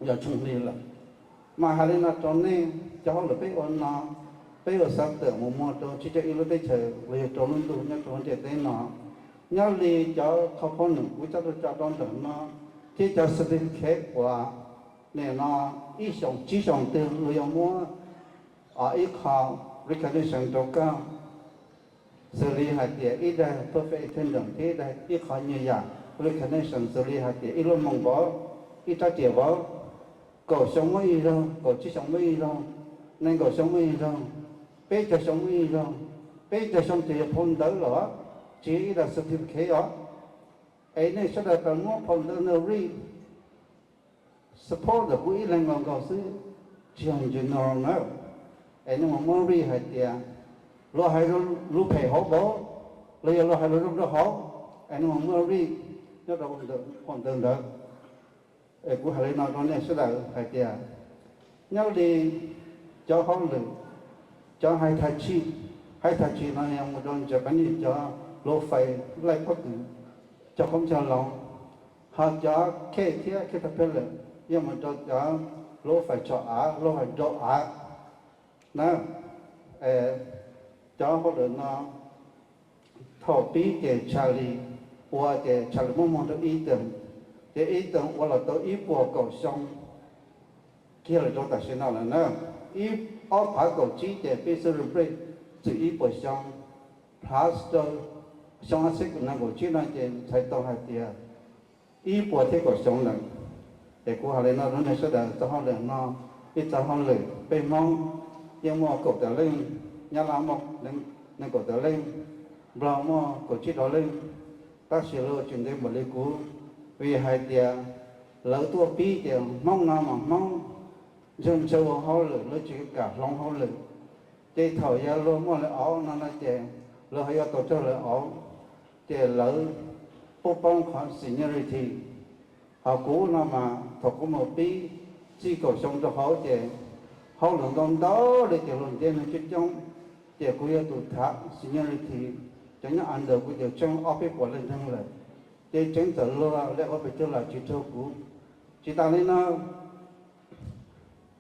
yog tshooj hli lawm. Mas hais li no rau nej, cov hauj lwm peb ua no, peb yuav xav tawm mus muag rau tsib caug ib lub teb chaws los yog rau lub ntuj nyob rau lub ntiaj teb no. Nyob li cov component kuv coj tuaj tso rau ntawm no, thiab cov certificate uas nim no ib xyoos tsib xyoos twg luag yuav muab ib qho recognition rau koj, xws li hais tias ib daim perfect attendance thiab ib daim, ib qho nyuag yam recognition xws li hais tias ib lub moos vauv, ib rab riam vauv, kaum xyoo muaj ib zaug, kaum tsib xyoo muaj ib zaug, nees nkaum xyoo muaj ib zaug, peb caug xyoo muaj ib zaug. Peb caug xyoo ces yog phau ntawv lawm, tsis yog ib daim certificate os. Es nej sawv daws tau muab phau ntawv no read, support ntawm kuv ib leeg nkaus nkaus xwb, tsis yog general na. Es nej mus muab read hais tias luag hais lus phem hauv vauv los yog luag hais lus zoo rau hauv, es nej mus muab read nyob rau phau ntawv ntawd. Es kuv hais li no rau nej sawv daws hais tias nyob li cov hauj lwm, cov high touch, high touch no yog mus rau Japanese cov hluav fais laij pob kws, cov qoob cog loo, ho cov khej thiab caterpillar yog mus rau cov hluav fais tso av, hluav fais nrau av na. Cov hauj lwm no thaum pib ces Charlie ua ces Charlie muab muag rau Ethan, ces Ethan ua los tau ib puas kaum xyoo kiag los rau tam sim no lawm na. Ib, ob phav kaum tsib ces peb celebrate txog ib puas xyoo, plus rau xyoo ob txhiab nees nkaum tsib no ces txhais tau hais tias ib puas thiab kaum xyoo lawm. Ces kuv hais li no rau nej sawv daws, txoj hauj lwm no, ib txoj hauj lwm peb Hmoob yeej muaj kaum tawm leej, Nyab Laj muaj nees nkaum tawm leej, Nplog muaj kaum tsib rau leej, tab sis lawv tsis ntev npaum li kuv, vim hais tias lawv tuaj pib ces Hmoob no mas Hmoob ntshaw ntshaw ua hauj lwm, lawv tsis kam hloov hauj lwm. Ces thaum yog luag muaj lawv auv no no ces lawv ho yuav tau raug lawv auv, ces lawv poob poob qhov seniority. Ho kuv no mas thaum kuv mus pib txij kaum xyoo rau hauv ces hauj lwm ntau ntau li ces luag ntiab neeg coob coob, ces kuv yog tus thav seniority, cov nyob under kuv ces tseem ob peb puas leej neeg lawm. Ces tseem txawm luag li ua pes tsawg los tsis raug kuv. Tsis tas li no,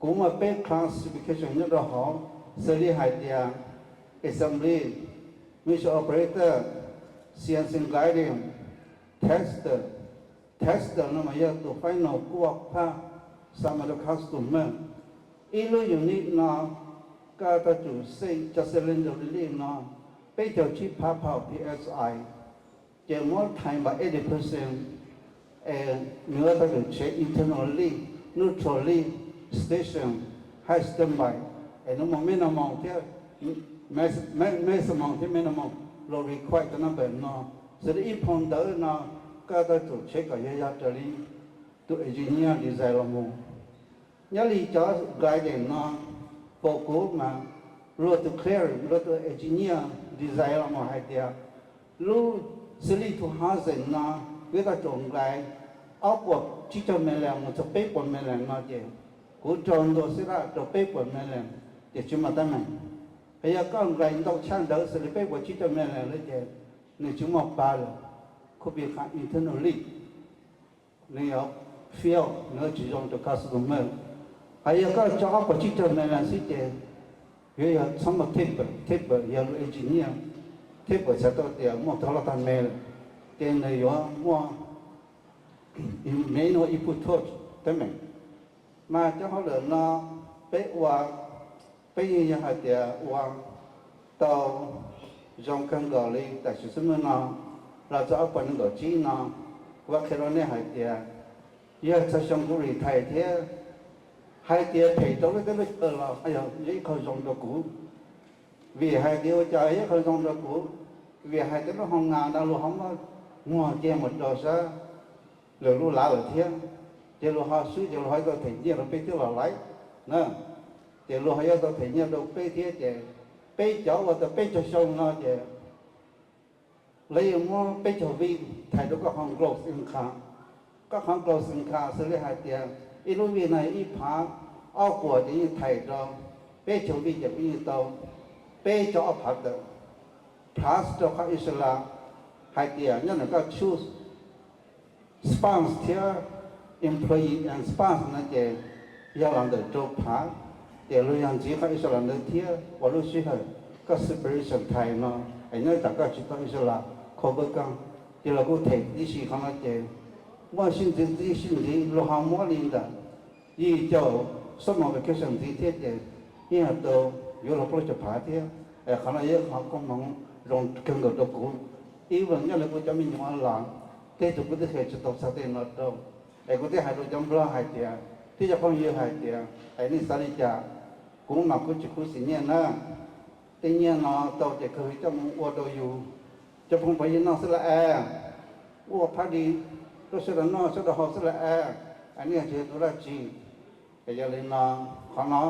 Kuv muaj peb classification nyob rau hauv, xws li hais tias assembly, mixer operator, C N C grinding, tester. Tester no mas yog tus final kuaj phaj xa mus rau customer. Ib lub unit no koj tau tsum xej cov cylinder li no peb caug tsib phav pound P S I, ces muab times by eighty percent, es nws yuav tau tsum check internal leak, neutral leak, station, high standby, es nws muaj minimum thiab maximum thiab minimum los require cov number no. Xws li ib phau ntawv no koj tau tsum check kom yog yog raws li tus engineer design los mus. Nyob li cov grinding no, pom kuv mas luag tus clear, luag tus engineer design los mus hais tias lub xws li tus housing no yuav tau tsum grind ob puas tsib caug million mus txog peb puas million no ces kuv rau ntua xwb rau peb puas million ces tsis muaj teeb meem. Hos yog koj grind ntau tshaj ntawd xws li peb puas tsib caug million lawm ces nws tsis muaj pa lawm, could be internally nws yuav fail, nws yuav tsis zoo rau customer. Hos yog koj tso ob puas tsib caug million xwb ces yuav yog txhob muaj taper, taper yog lub engineer, taper txhais tau tias muaj tog loj tag me lawm, ces nws yuav muaj manual input torque teeb meem. Mas cov hauj lwm no peb ua, peb yeej yog hais tias ua tau zoo kawg nkaus li tam sim xub mwb no los txog ob puas nees nkaum tsib no. Kuv qhia rau nej hais tias yog txog xyoo kuv retire thiab, hais tias phem rau lub teb lub chaw los yog ib qho zoo rau kuv, vim hais tias ua cas yog ib qho zoo rau kuv, vim hais tias lub hoo nas no luag ho muab muag kiag mus rau sab lwm lub lav lawm thiab, ces luag ho swb ces luag ho tau them nyiaj rau peb thiab los laiv na, ces luag ho yuav tau them nyiaj rau peb thiab ces peb cov ua tau peb caug xyoo no ces lawv yuav muab peb caug vij thaiv rau koj qhov gross income. Koj qhov gross income xws li hais tias ib lub vij no ib phav ob puas ces yeej thaiv rau peb caug vij ces kuv yeej tau peb caug ob phav tawm. Plus rau qhov Israel hais tias nyob ntawm koj choose spouse thiab employee and spouse no ces yog los ntawm rau phav, ces luag yog ntxiv qhov Israel ntawd thiab ua lub sij hawm koj separation time no es nyob tsam koj tsis tau Israel cover koj, ces los kuj them tib si qhov no ces muaj sib ntxiv tib sib ntxiv luag ho muab li ntawm yim caum summer vacation ntxiv thiab ces yeej yog tau yuav luag plaub caug phav thiab. Es qhov no yog qhov koob hmoov zoo kawg nkaus rau kuv. Ib vim nyob li kuv cov me nyuam los tej tug kuv twb qhia tsis tau txog tej no rau, es kuv twb hais rau cov nplog hais tias, twb cov phooj ywg hais tias, es nej xav li cas, kuv mas kuv tsis khuv xim nyiaj na. Tej nyiaj no tau ces kawg coj mus ua rau yus cov phooj ywg noj xwb las as, ua party rau sawv daws noj sawv daws haus xwb las as, es nej tsis yog tus dab tsi. Es yog li no, qhov no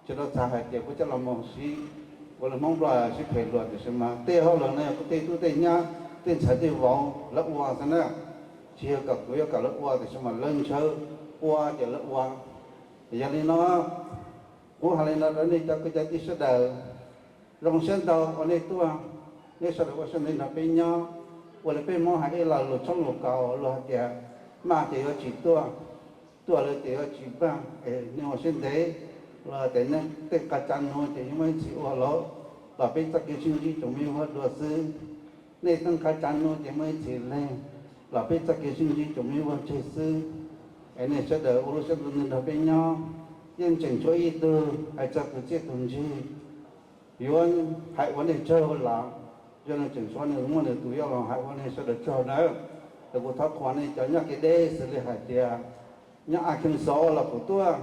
tsis tau txhais hais tias kuv coj los mus sib ua li Hmoob Nplog sib phem luag, tiam sis mas tej hauj lwm no yog kuv tej tub tej nyab tej ntxhais tej vauv lawv ua xwb na. Tsis yog kom kuv yuav kom lawv ua, tiam sis mas lawv ntshaw ua ces lawv ua. Yog li no, kuv hais li no rau nej cov kwv cov tij sawv daws, zoo siab ntau uas nej tuaj, nej sawv daws ua siab ntev nrog peb nyob. Ua li peb Hmoob hais ib lo lus tshoob lus kaus luag hais tias, maj ces yuav tsis tuaj, tuaj lawm ces yuav tsis npaj. Es nej ua siab ntev, luag tias nej tej qab tsa nuv ces yeej muaj ib txhis ua lawm, los peb txoj kev sib ntsib tsuas muaj ib vuag dua xwb. Nej tej qab tsa nuv ces muaj ib txhis leeg, los peb txoj kev sib ntsib tsuas muaj ib vuag tseg xwb. Es nej sawv daws ua lub siab ntev nrog peb nyob, yeej tseem tshuav ib tug hais txog tus txiaj tus ntsig yuav hais ua nej tsaug los, yog nws tseem tshuav nws muaj nws tus yuav los hais ua nej sawv daws tsaug nawb. Es kuv thov qhuas nej cov nyob kev deb xws li hais tias nyob Arkansas los kuj tuaj,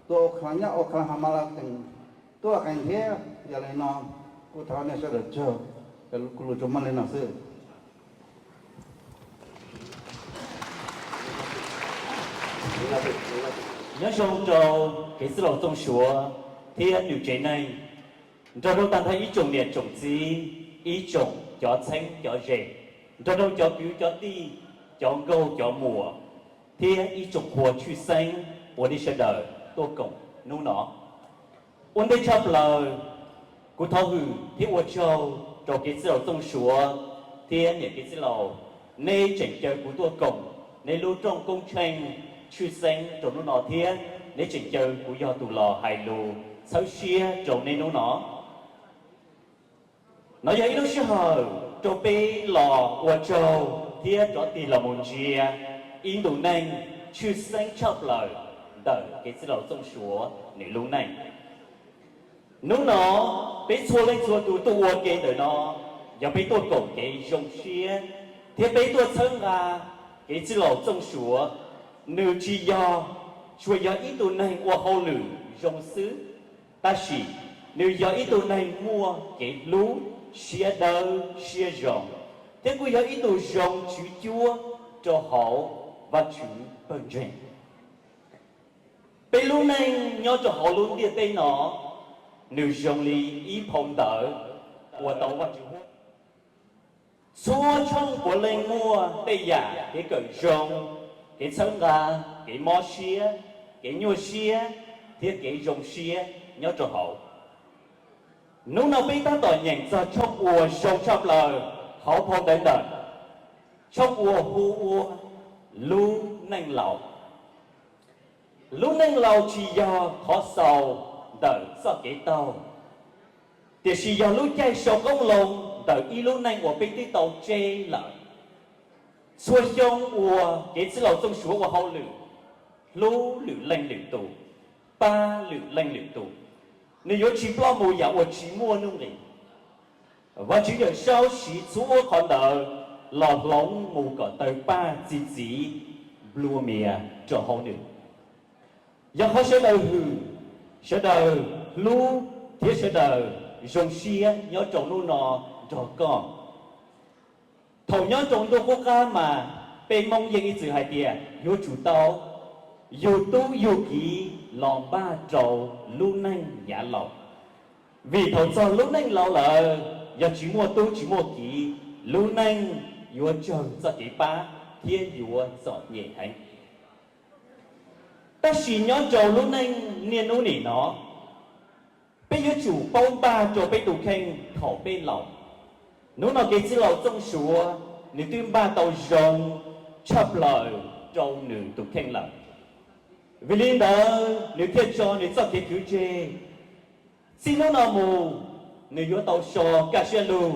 tuaj Oklahoma, nyob Oklahoma los tseem tuaj qee thiab. Yog li no kuv thov nej sawv daws tsaug. Kuv lus tsuas muaj li no xwb. Nyob zoo rau kev txwj laus Txooj Suav thiab nws tsev neeg, nrog rau tag nrho ib tsoom niam tsoom txiv, ib tsoom cov txheeb cov ze, nrog rau cov kwv cov tij, cov nkauj cov muam, thiab ib tsoom qhua tshwj xeeb uas nej sawv daws tuaj koom hnub no. Ua ntej tshaj plaws, kuv thov hwm thiab ua tsaug rau kev txwj laus Txooj Suav thiab niam kev txwj laus, nej tseem caw kuv tuaj koom nej lub rooj koob tsheej tshwj xeeb rau hnub no thiab. neb tseem caw kuv yog tus los hais lus txhawb siab rau neb hnub no. No yog ib lub sij hawm rau peb los ua tsaug thiab rov tig los mus ntsia ib ntu neej tshwj xeeb tshaj plaws ntawm kev txwj laus Txooj Suav nws lub neej. Hnub no, peb txhua leej txhua tus tuaj ua ke ntawm no, yog peb tuaj koom kev zoo siab thiab peb tuaj txhawb nqa kev txwj laus Txooj Suav. Nws tsis yog tsuas yog ib tug neeg ua hauj lwm zoo xwb, tab sis nws yog ib tug neeg muaj kev hlub, siab dawb siab zoo, thiab kuj yog ib tug zoo tswv cuab rau hauv Vajtswv pawg ntseeg. Peb lub neej nyob rau hauv lub ntiaj teb no, nws zoo li ib phau ntawv uas tau Vajtswv hu. Txhua tshooj puav leej muaj tej yam kev kawm zoo, kev txhawb nqa, kev mob siab, kev nyuaj siab, thiab kev zoo siab nyob rau hauv. Hnub no peb tab tom nyeem txog tshooj uas zoo tshaj plaws hauv phau ntawv ntawm, tshooj uas hu ua lub neej laus. Lub neej laus tsis yog qhov xaus ntawm txoj kev taug, tiam sis yog lub caij sau qoob loo ntawm ib lub neej uas peb twb tau tseb lawm. Txhua xyoo uas kev txwj laus Txooj Suav ua hauj lwm, hlub lwm leej lwm tus, pab lwm leej lwm tus, nws yuav tsis ploj mus yam uas tsis muaj nuj nqis. Vajtswv Yawmsaub siv txhua qhov ntawd los hloov mus kom tawg paj txi txiv nplua mias rau hauv nws. Yog qhov sawv daws hwm, sawv daws hlub, thiab sawv daws zoo siab nyob rau hnub no nrog koj. Thaum nyob rau ntuj qub qab mas peb Hmoob yeej ib txwm hais tias yuav tsum tau yug tub yug kiv los npaj rau lub neej yav laus. Vim thaum txog lub neej laus lawm, yog tsis muaj tub tsis muaj kiv, lub neej yuav tsawg txoj kev pab thiab yuav txom nyem heev. Tab sis nyob rau lub neej niaj hnub nim no, peb yuav tsum paub npaj rau peb tus kheej thaum peb laus. Hnub no kev txwj laus Txooj Suav nws twb npaj tau zoo tshaj plaws rau nws tus kheej lawm. Vim li ntawd nws thiaj tso nws txoj kev khwv tseg. Txij hnub no mus, nws yuav tau so kaj siab lug,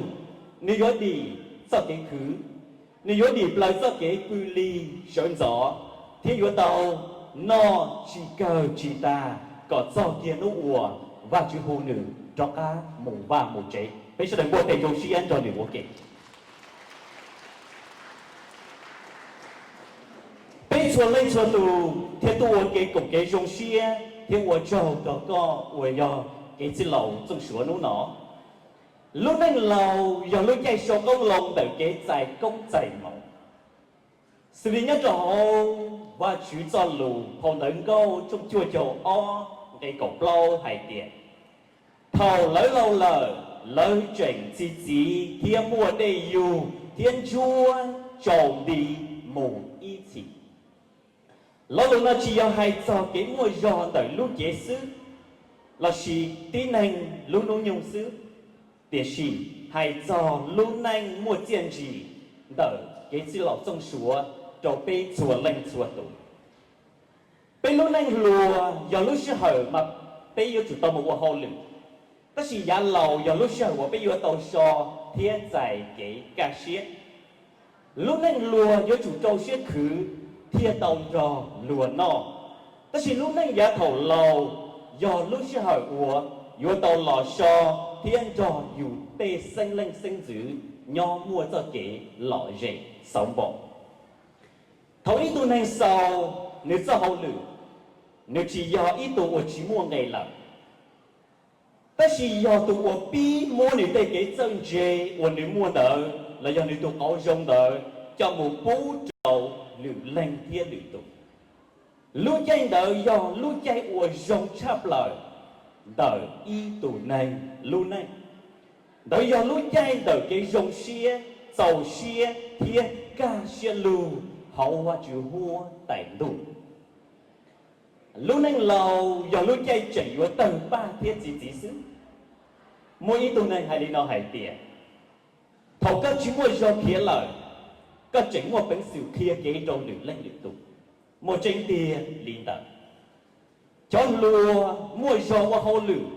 nws yuav dim txoj kev khwv, nws yuav dim plaws txoj kev pw lig sawv ntxov, thiab yuav tau noj tsis kawg tsis tag kom txog kiag hnub uas Vajtswv hu nws rov qab mus vaj mus tsev. Peb sawv daws npuaj tes zoo siab nrog nws ua ke. Peb txhua leej txhua tus thiaj tuaj ua ke koom kev zoo siab thiab ua tsaug rau koj uas yog kev txwj laus Txooj Suav hnub no. Lub neej laus yog lub caij sau qoob loo ntawm kev txais koob txais hmoov. Xws li nyob rau hauv Vajtswv txoj lus phau ntawv Nkauj tshooj cuaj caug ob nqe kaum plaub hais tias, thaum lawv laus lawm, lawv tseem txi txiv thiab muaj dej yug thiab ntsuab tsaus nti mus ib txhis. Lo lus no tsis yog hais txog kev muaj zog ntawm lub cev xwb, lossis tib neeg lub hnub nyoog xwb, tiam sis hais txog lub neej muaj txiaj ntsig ntawm kev txwj laus Txooj Suav rau peb txhua leej txhua tus. Peb lub neej hluas yog lub sij hawm mas peb yuav tsum tau mus ua hauj lwm, tab sis yav laus yog lub sij hawm uas peb yuav tau so thiab txais kev kaj siab. Lub neej hluas yuav tsum rau siab khwv thiaj tau nrog luag noj, tab sis lub neej yav thaum laus yog lub sij hawm uas yuav tau los so thiab nrog yus tej xeeb leej xeeb ntxwv nyob muaj txoj kev lom zem xauv npo. Thaum ib tug neeg xaus nws txoj hauj lwm, nws tsis yog ib tug uas tsis muaj nqe lawm, tab sis yog tus uas pib muab nws tej kev txawj ntse uas nws muaj ntawd los yog nws tus qauv zoo ntawd coj mus pub rau lwm leej thiab lwm tus. Lub caij ntawd yog lub caij uas zoo tshaj plaws ntawm ib tug neeg lub neej. Ntawd yog lub caij ntawm kev zoo siab, txaus siab thiab kaj siab lug hauv Vajtswv huab tais ntuj. Lub neej laus yog lub caij tseem yuav tawg paj thiab txi txiv xwb. Muaj ib tug neeg hais li no hais tias, thaum koj tsis muaj zog khiav lawm, koj tseem muaj peev xwm qhia kev rau lwm leej lwm tus. Muaj tseeb tiag li ntawd. Cov hluas muaj zog ua hauj lwm,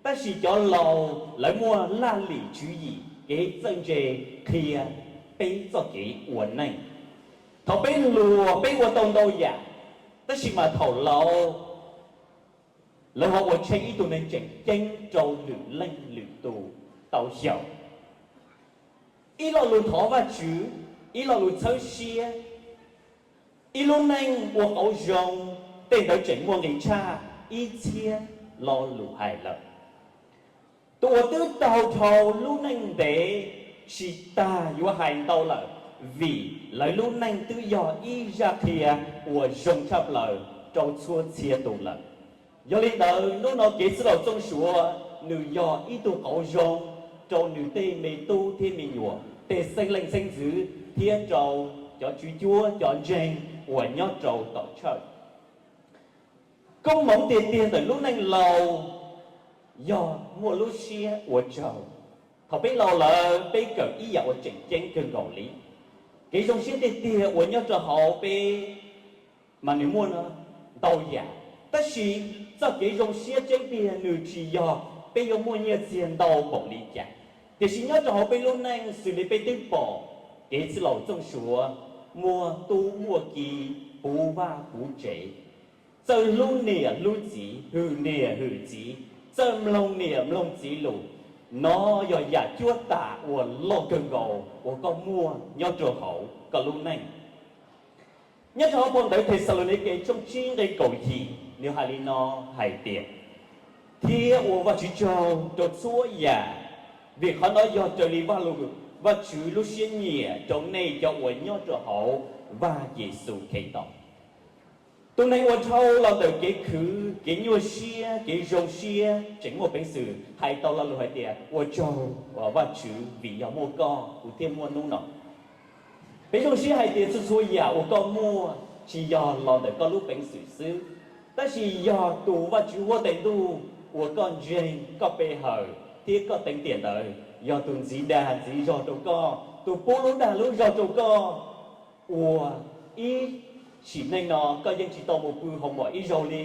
tab sis cov laus lawv muaj laj lim tswv yim kev txawj ntse qhia peb txoj kev ua neej. Thaum peb hluas peb ua tau ntau yam, tab sis mas thaum laus lawv ho ua tsheej ib tug neeg tseem ceeb rau lwm leej lwm tus tau xyaum. Ib lo lus thov Vajtswv, ib lo lus txhawb siab, ib lub neej ua qauv zoo, tej ntawd tseem muaj nqis tshaj ib txhiab lo lus hais lawm. Tus uas twb taug dhau lub neej ntev tsis tas yuav hais ntau lawm, vim lawv lub neej twb yog ib zaj qhia uas zoo tshaj plaws rau txhua txhia tus lawm. Yog li ntawd hnub no kev txwj laus Txooj Suav nws yog ib tug qauv zoo rau nws tej me tub thiab me nyuam, tej xeeb leej xeeb ntxwv thiab rau cov tswv cuab cov ntseeg uas nyob rau tom church. Koob hmoov tiag tiag ntawm lub neej laus yog muaj lub siab ua tsaug. Thaum peb laus lawm peb kawm ib yam uas tseem ceeb kawg nkaus li. Kev zoo siab tiag tiag uas nyob rau hauv peb mas nws muaj ntau yam, tab sis txoj kev zoo siab tseeb tiag nws tsis yog peb yuav muaj nyiaj txiag ntau npaum li cas, tiam sis nyob rau hauv peb lub neej xws li peb twb pom kev txwj laus Txooj Suav muaj tub muaj ki, puv vaj puv tsev, txawj hlub niam hlub txiv, hwm niam hwm txiv, txawj mloog niam mloog txiv lus. Nov yog yam cuab tam uas loj kawg nkaus uas koj muaj nyob rau hauv koj lub neej. Nyob rau hauv phau ntawv Thexalaunikes tshooj tsib nqe kaum yim nws hais li no hais tias, thiab ua Vajtswv tsaug rau txhua yam, vim qhov no yog raws li Vajtswv lub siab nyiam rau nej cov uas nyob rau hauv Vaj Yexus Khetos. Tus neeg uas dhau los ntawm kev khwv, kev nyuaj siab, kev zoo siab tseem muaj peev xwm hais tau lo lus hais tias, ua tsaug Vajtswv vim yog muaj koj kuv thiaj muaj hnub no. Peb zoo siab hais tias txhua txhua yam uas koj muaj tsis yog los ntawm koj lub peev xwm xwb, tab sis yog tus Vajtswv huab tais ntuj uas koj ntseeg, koj pe hawm thiab koj teev tiam ntawd, yog tus ntxiv dag ntxiv zog rau koj, tus pub lub dag lub zog rau koj, uas ib sim neej no koj yeej tsis tau mus pw hauv mom ib zaug li,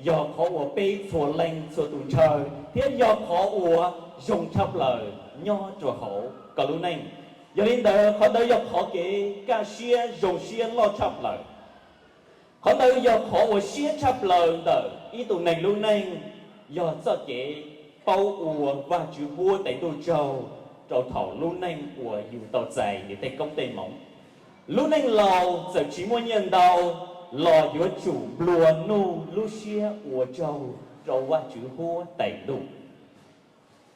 yog qhov uas peb txhua leej txhua tus ntshaw thiab yog qhov uas zoo tshaj plaws nyob rau hauv koj lub neej. Yog li ntawd qhov ntawd yog qhov kev kaj siab zoo siab loj tshaj plaws. Qhov ntawd yog qhov uas siab tshaj plaws ntawm ib tug neeg lub neej, yog txoj kev paub ua Vajtswv huab tais ntuj tsaug rau thaum lub neej uas yus tau txais nws tej koob tej hmoov. Lub neej laus txawm tsis muaj nyiaj ntau los yuav tsum nplua nuj lub siab ua tsaug rau Vajtswv huab tais ntuj.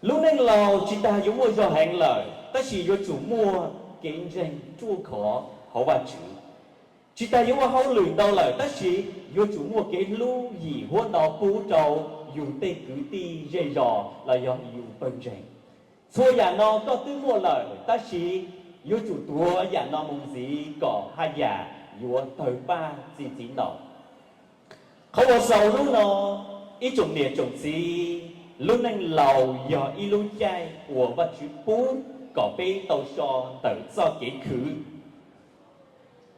Lub neej laus tsis tas yuav muaj zog heev lawm, tab sis yuav tsum muaj kev ntseeg ruaj khov hauv Vajtswv. Tsis tas yuav ua hauj lwm ntau lawm, tab sis yuav tsum muaj kev hlub yim huab tais pub rau yus tej kwv tij zej zos los yog yus pawg ntseeg. Txhua yam no koj twb muaj lawm, tab sis yuav tsum tuav yam no mus ntxiv kom haj yam yuav tawg paj txi txiv ntaus. Qhov uas xaus hnub no, ib tsoom niam tsoom txiv, lub neej laus yog ib lub caij uas Vajtswv pub kom peb tau so ntawm txoj kev khwv,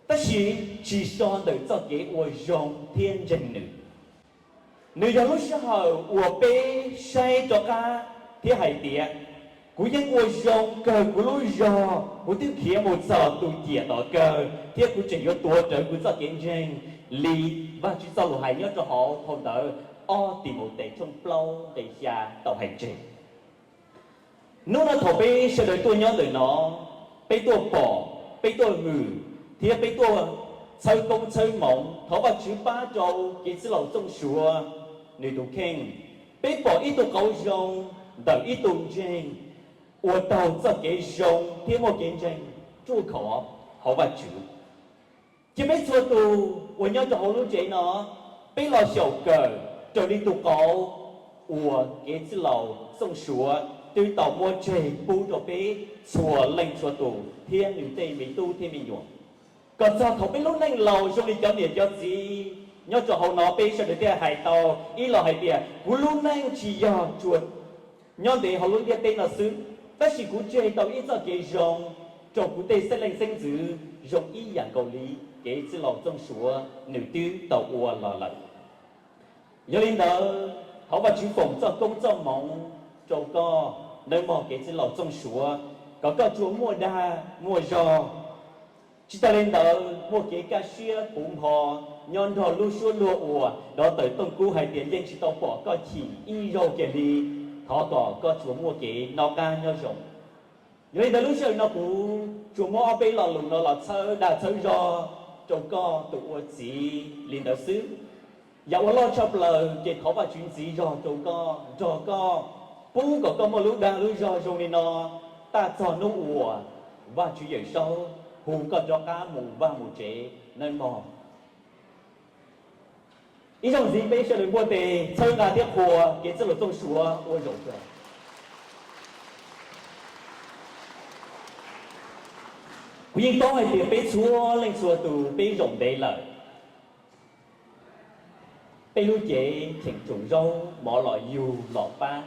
tab sis tsis so ntawm txoj kev ua zoo thiab ntseeg nws. Nws yog lub sij hawm uas peb saib rov qab thiab hais tias, kuv yeej ua zoo kawg kuv lub zog, kuv twb khiav mus txog tus ciam tom kawg thiab kuv tseem yuav tuav rawv kuv txoj kev ntseeg li Vajtswv txoj lus hais nyob rau hauv phau ntawv ob Timautes tshooj plaub nqe xya tau hais tseg. Hnub no thaum peb sawv daws tuaj nyob ntawm no, peb tuaj pom, peb tuaj hwm, thiab peb tuaj txhawb koob txhawb hmoov thov Vajtswv pab rau kev txwj laus Txooj Suav nws tus kheej. Peb pom ib tug qauv zoo ntawm ib tug ntseeg uas taug txoj kev zoo thiab muaj kev ntseeg ruaj khov hauv Vajtswv. Cia peb txhua tus uas nyob rau hauv lub tsev no, peb los xyaum kawm raws li tus qauv uas kev txwj laus Txooj Suav twb tau muab tseg pub rau peb txhua leej txhua tus thiab nws tej me tub thiab me nyuam, kom txog thaum peb lub neej laus zoo li cov niam cov txiv nyob rau hauv no, peb sawv daws thiaj hais tau ib los hais tias, kuv lub neej tsis yog tsuas nyob ntev hauv lub ntiaj teb no xwb, tab sis kuv tseg tau ib txoj kev zoo rau kuv tej xeeb leej xeeb ntxwv zoo ib yam nkaus li kev txwj laus Txooj Suav nws twb tau ua los lawm. Yog li ntawd, thov Vajtswv foom txoj koob txoj hmoov rau koj, nawb mog kev txwj laus Txooj Suav, kom koj tsuas muaj dag muaj zog. Tsis tas li ntawd, muaj kev kaj siab puv npo nyob nrog lub suab luag uas dov tawm tooj kub hais tias yeej tsis tau pom koj chim ib zaug kiag li. Thov kom koj tsuas muaj kev noj qab nyob zoo. Yog li ntawd lub sij hawm no kuv tsuas muab ob peb lo lus no los txhawb dag txhawb zog rau koj tus ua txiv li ntawd xwb. Yam uas loj tshaj plaws ces thov Vajtswv ntxiv zog rau koj, nrog koj, pub kom koj muaj lub dag lub zog zoo li no, tag txog hnub uas Vajtswv Yawm Saub hu koj rov qab mus vaj mus tsev nawb mog. Ib zaug ntxiv peb sawv daws npuaj tes txhawb nqa thiab qhuas kev txwj laus Txooj Suav ua zaum kawg. Kuv yeej paub hais tias peb txhua leej txhua tus peb zaum ntev lawm, peb lub cev cheem tsoom zaub mov los yug los pab.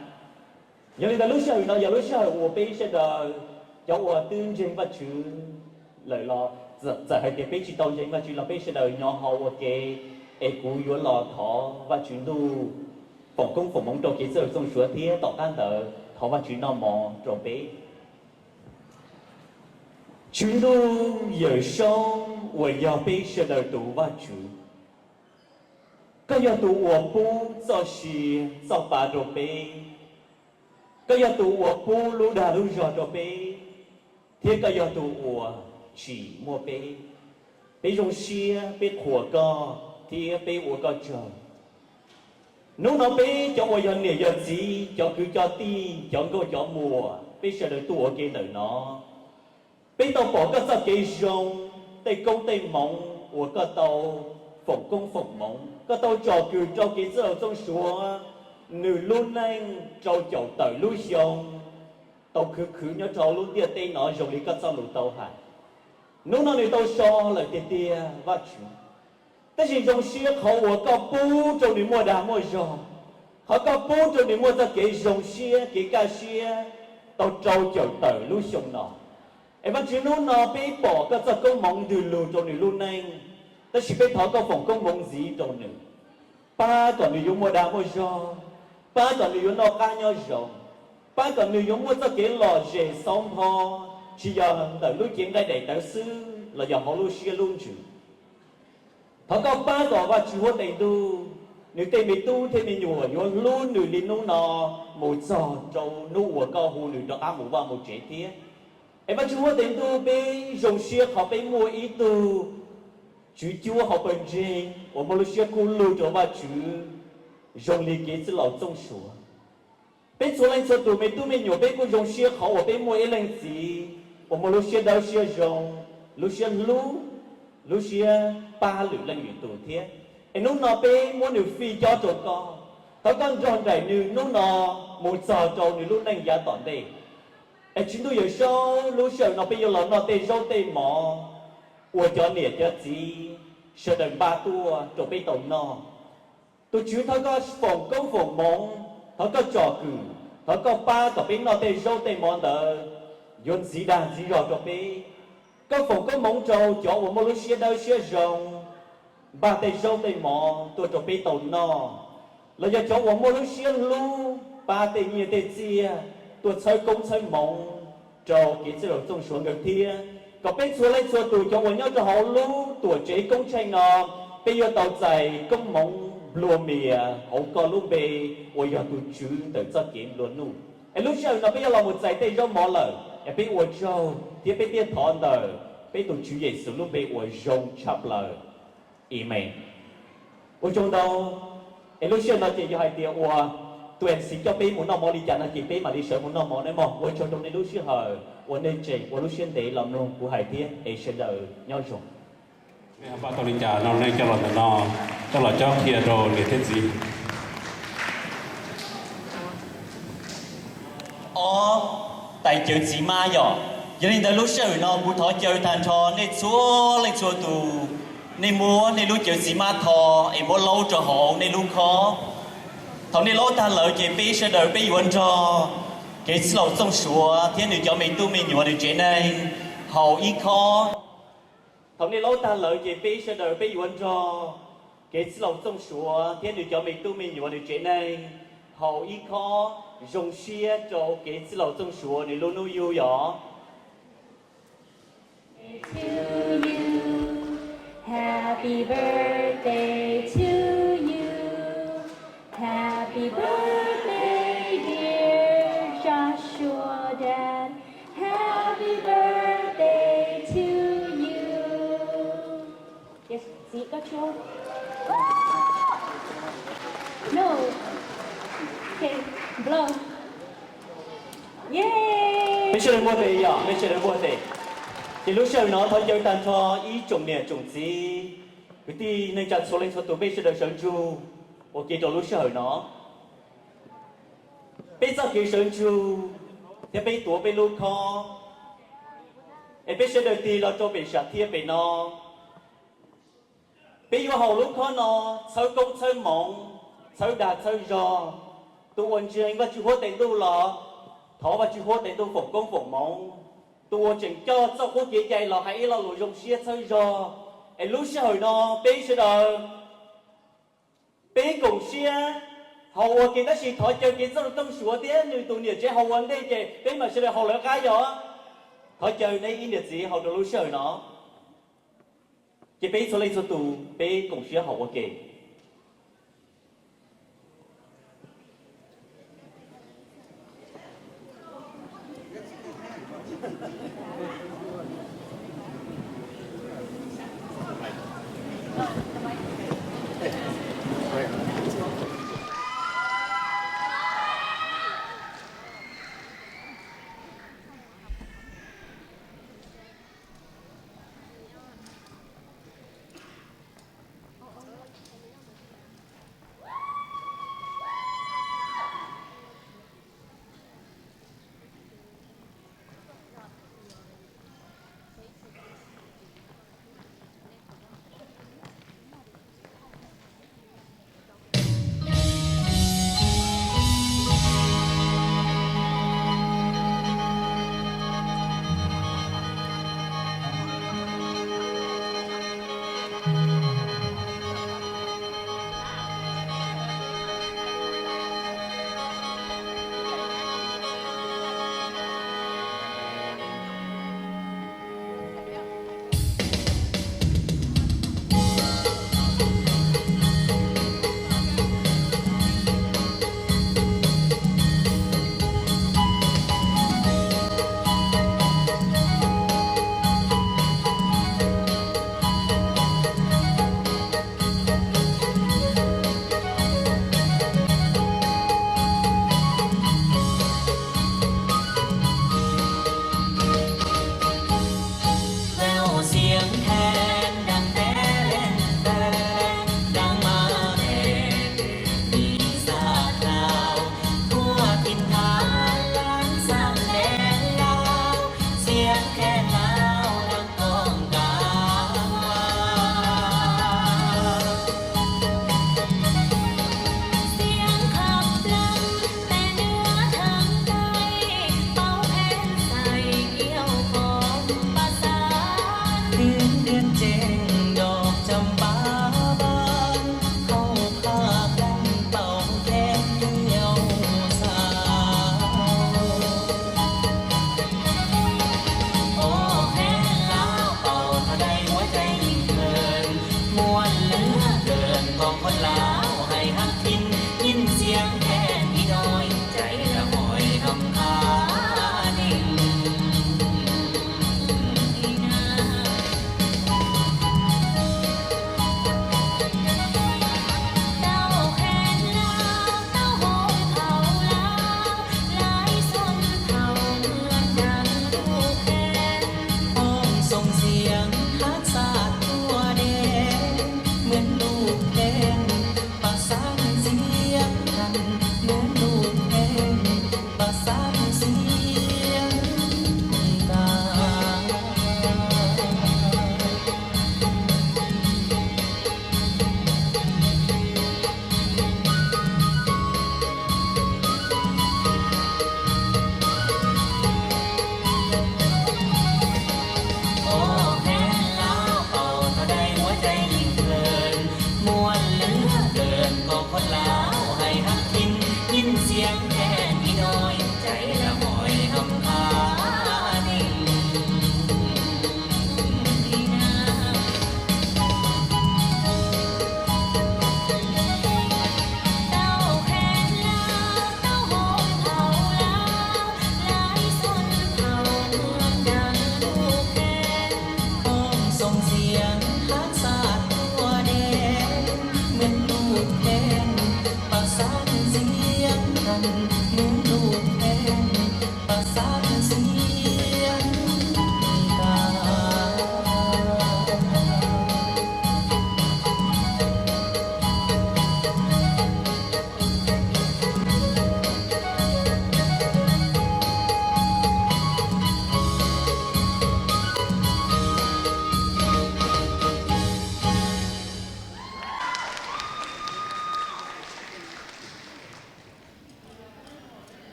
Yog li ntawd lub sij hawm no yog lub sij hawm uas peb sawv daws cov uas twb ntseeg Vajtswv lawm los txawm hais tias peb tsis tau ntseeg Vajtswv los peb sawv daws nyob hauv ua ke, es kuv yuav los thov Vajtswv ntuj foom koob foom hmoov rau kev txwj laus Txooj Suav thiab tom qab ntawd thov Vajtswv noj mov rau peb. Tswv ntuj Yawm Saub uas yog peb sawv daws tus Vajtswv, koj yog tus uas pub txoj sia txoj pa rau peb, koj yog tus uas pub lub dag lub zog rau peb, thiab koj yog tus uas tsim muaj peb. Peb zoo siab, peb qhuas koj, thiab peb ua koj tsaug. Hnub no peb cov uas yog niam yog txiv, cov kwv cov tij, cov nkauj cov muam, peb sawv daws tuaj ua ke ntawm no, peb tau pom koj txoj kev zoo, tej koob tej hmoov uas koj tau foom koob foom hmoov, koj tau tsom kwm rau kev txwj laus Txooj Suav, nws lub neej rau caum tawm lub xyoo tau khwv khwv nyob rau lub ntiaj teb no zoo li koj txoj lus tau hais. Hnub no nws tau so lawm tiag tiag Vajtswv. Tab sis zoo siab qhov uas koj pub rau nws muaj dag muaj zog, qhov koj pub rau nws muaj txoj kev zoo siab kev kaj siab tau rau caum tawm lub xyoo no. Es Vajtswv hnub no peb pom koj txoj koob hmoov ntws lug rau nws lub neej, tab sis peb thov koj foom koob hmoov ntxiv rau nws, pab kom nws yuav muaj dag muaj zog, pab kom nws yuav noj qab nyob zoo, pab kom nws yuav muaj txoj kev lom zem xauv npho, tsis yog ntawm lub cev nqaij daim tawv xwb los yog hauv lub siab lub ntsws. Thov koj pab kom Vajtswv huab tais ntuj, nws tej me tub thiab me nyuam yuav hlub nws li hnub no mus txog rau hnub uas koj hu nws rov qab mus vaj mus tsev thiab. Es Vajtswv huab tais ntuj, peb zoo siab qhov peb muaj ib tug tswv cuab hauv pawg ntseeg uas muaj lub siab kub lug rau Vajtswv zoo li kev txwj laus Txooj Suav. Peb txhua leej txhua tus me tub me nyuam peb kuj zoo siab qhov uas peb muaj ib leej txiv uas muaj lub siab dawb siab zoo, lub siab hlub, lub siab pab lwm leej lwm tus thiab. Es hnub no peb muab nws fij cob rau koj, thov koj nrog nraim nws hnub no mus txog rau nws lub neej yav tom ntej. Es Tswv ntuj Yawm Saub, lub sij hawm no peb yuav los noj tej zaub tej mov uas cov niam cov txiv sawv daws npaj tuaj rau peb tau noj. Tus Tswv, thov koj foom koob foom hmoov, thov koj tsom kwm, thov koj pab kom peb noj tej zaub tej mov ntawd yuav ntxiv dag ntxiv zog rau peb. Koj foom koob hmoov rau cov uas muaj lub siab dawb siab zoo npaj tej zaub tej mov tuaj rau peb tau noj, los yog cov uas muaj lub siab hlub pab tej nyiaj tej txiaj tuaj txhawb koob txhawb hmoov rau kev txwj laus Txooj Suav nkawd thiab. Kom peb txhua leej txhua tus cov uas nyob rau hauv lub tuam tsev koob tsheej no, peb yuav tau txais koob hmoov nplua mias hauv koj lub npe uas yog tus Tswv ntawm txoj kev nplua nuj. Es lub sij hawm no peb yuav los mus txais tej zaub mov lawm, es peb ua tsaug thiab peb thiaj thov ntawm peb tus Tswv Yexus lub npe uas zoo tshaj plaws. Amees. Ua tsaug ntau. Es lub sij hawm no ces yog hais tias uas tus MC coj peb mus noj mov li cas no ces peb mam li sawv mus noj mov nawb mog. Ua tsaug rau nej lub sij hawm uas nej tseem ua lub siab ntev los mloog kuv hais thiab es sawv daws nyob zoo. Nej ho pab tau li cas no nej coj los ntawm no, coj los cob qhia rau niam thiab txiv. Ob, tais cawv txiv mab yom. Yog li ntawd lub sij hawm no kuv thov caw tag nrho nej txhua leej txhua tus, nej muab nej lub cawv txiv mab tho es muab laub rau hauv nej lub khob. Thaum nej laub tag lawm ces peb sawv daws peb yuav nrog kev txwj laus Txooj Suav thiab nws cov me tub me nyuam nws tsev neeg haus ib khob. Thaum nej laub tag lawm ces peb sawv daws peb yuav nrog Kev txwj laus Txooj Suav thiab nws cov me tub me nyuam nws tsev neeg haus ib khob zoo siab rau kev txwj laus Txooj Suav nws lub hnub yug yom. To you. Happy birthday to you. Happy birthday, dear Joshua Dad. Happy birthday to you. Yes, see, got you. No. Okay, blow. Yay. Peb sawv daws npuaj tes yom, peb sawv daws npuaj tes. Ces lub sij hawm no thov caw tag nrho ib tsoom niam tsoom txiv, kwv tij neej tsa txhua leej txhua tus peb sawv daws sawv ntsug ua ke rau lub sij hawm no. Peb txoj kev sawv ntsug thiab peb tuav peb lub khob, es peb sawv daws tig los rau pem sam thiaj pem no. Peb yuav haus lub khob no txhawb koob txhawb hmoov, txhawb dag txhawb zog. Tus uas ntseeg Vajtswv huab tais ntuj los thov Vajtswv huab tais ntuj foom koob foom hmoov. Tus uas tseem coj txoj qub kev cai los hais ib lo lus zoo siab txhawb zog. Es lub sij hawm no peb sawv daws peb koom siab haus ua ke, tab sis thov caw kev txwj laus Txooj Suav thiab nws tus niam tsev haus ua ntej ces peb mam sawv daws haus lawv qab yom. Thov caw neb ib niam txiv haus rau lub sij hawm no. Ces peb txhua leej txhua tus peb koom siab haus ua ke.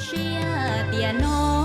Siab tias no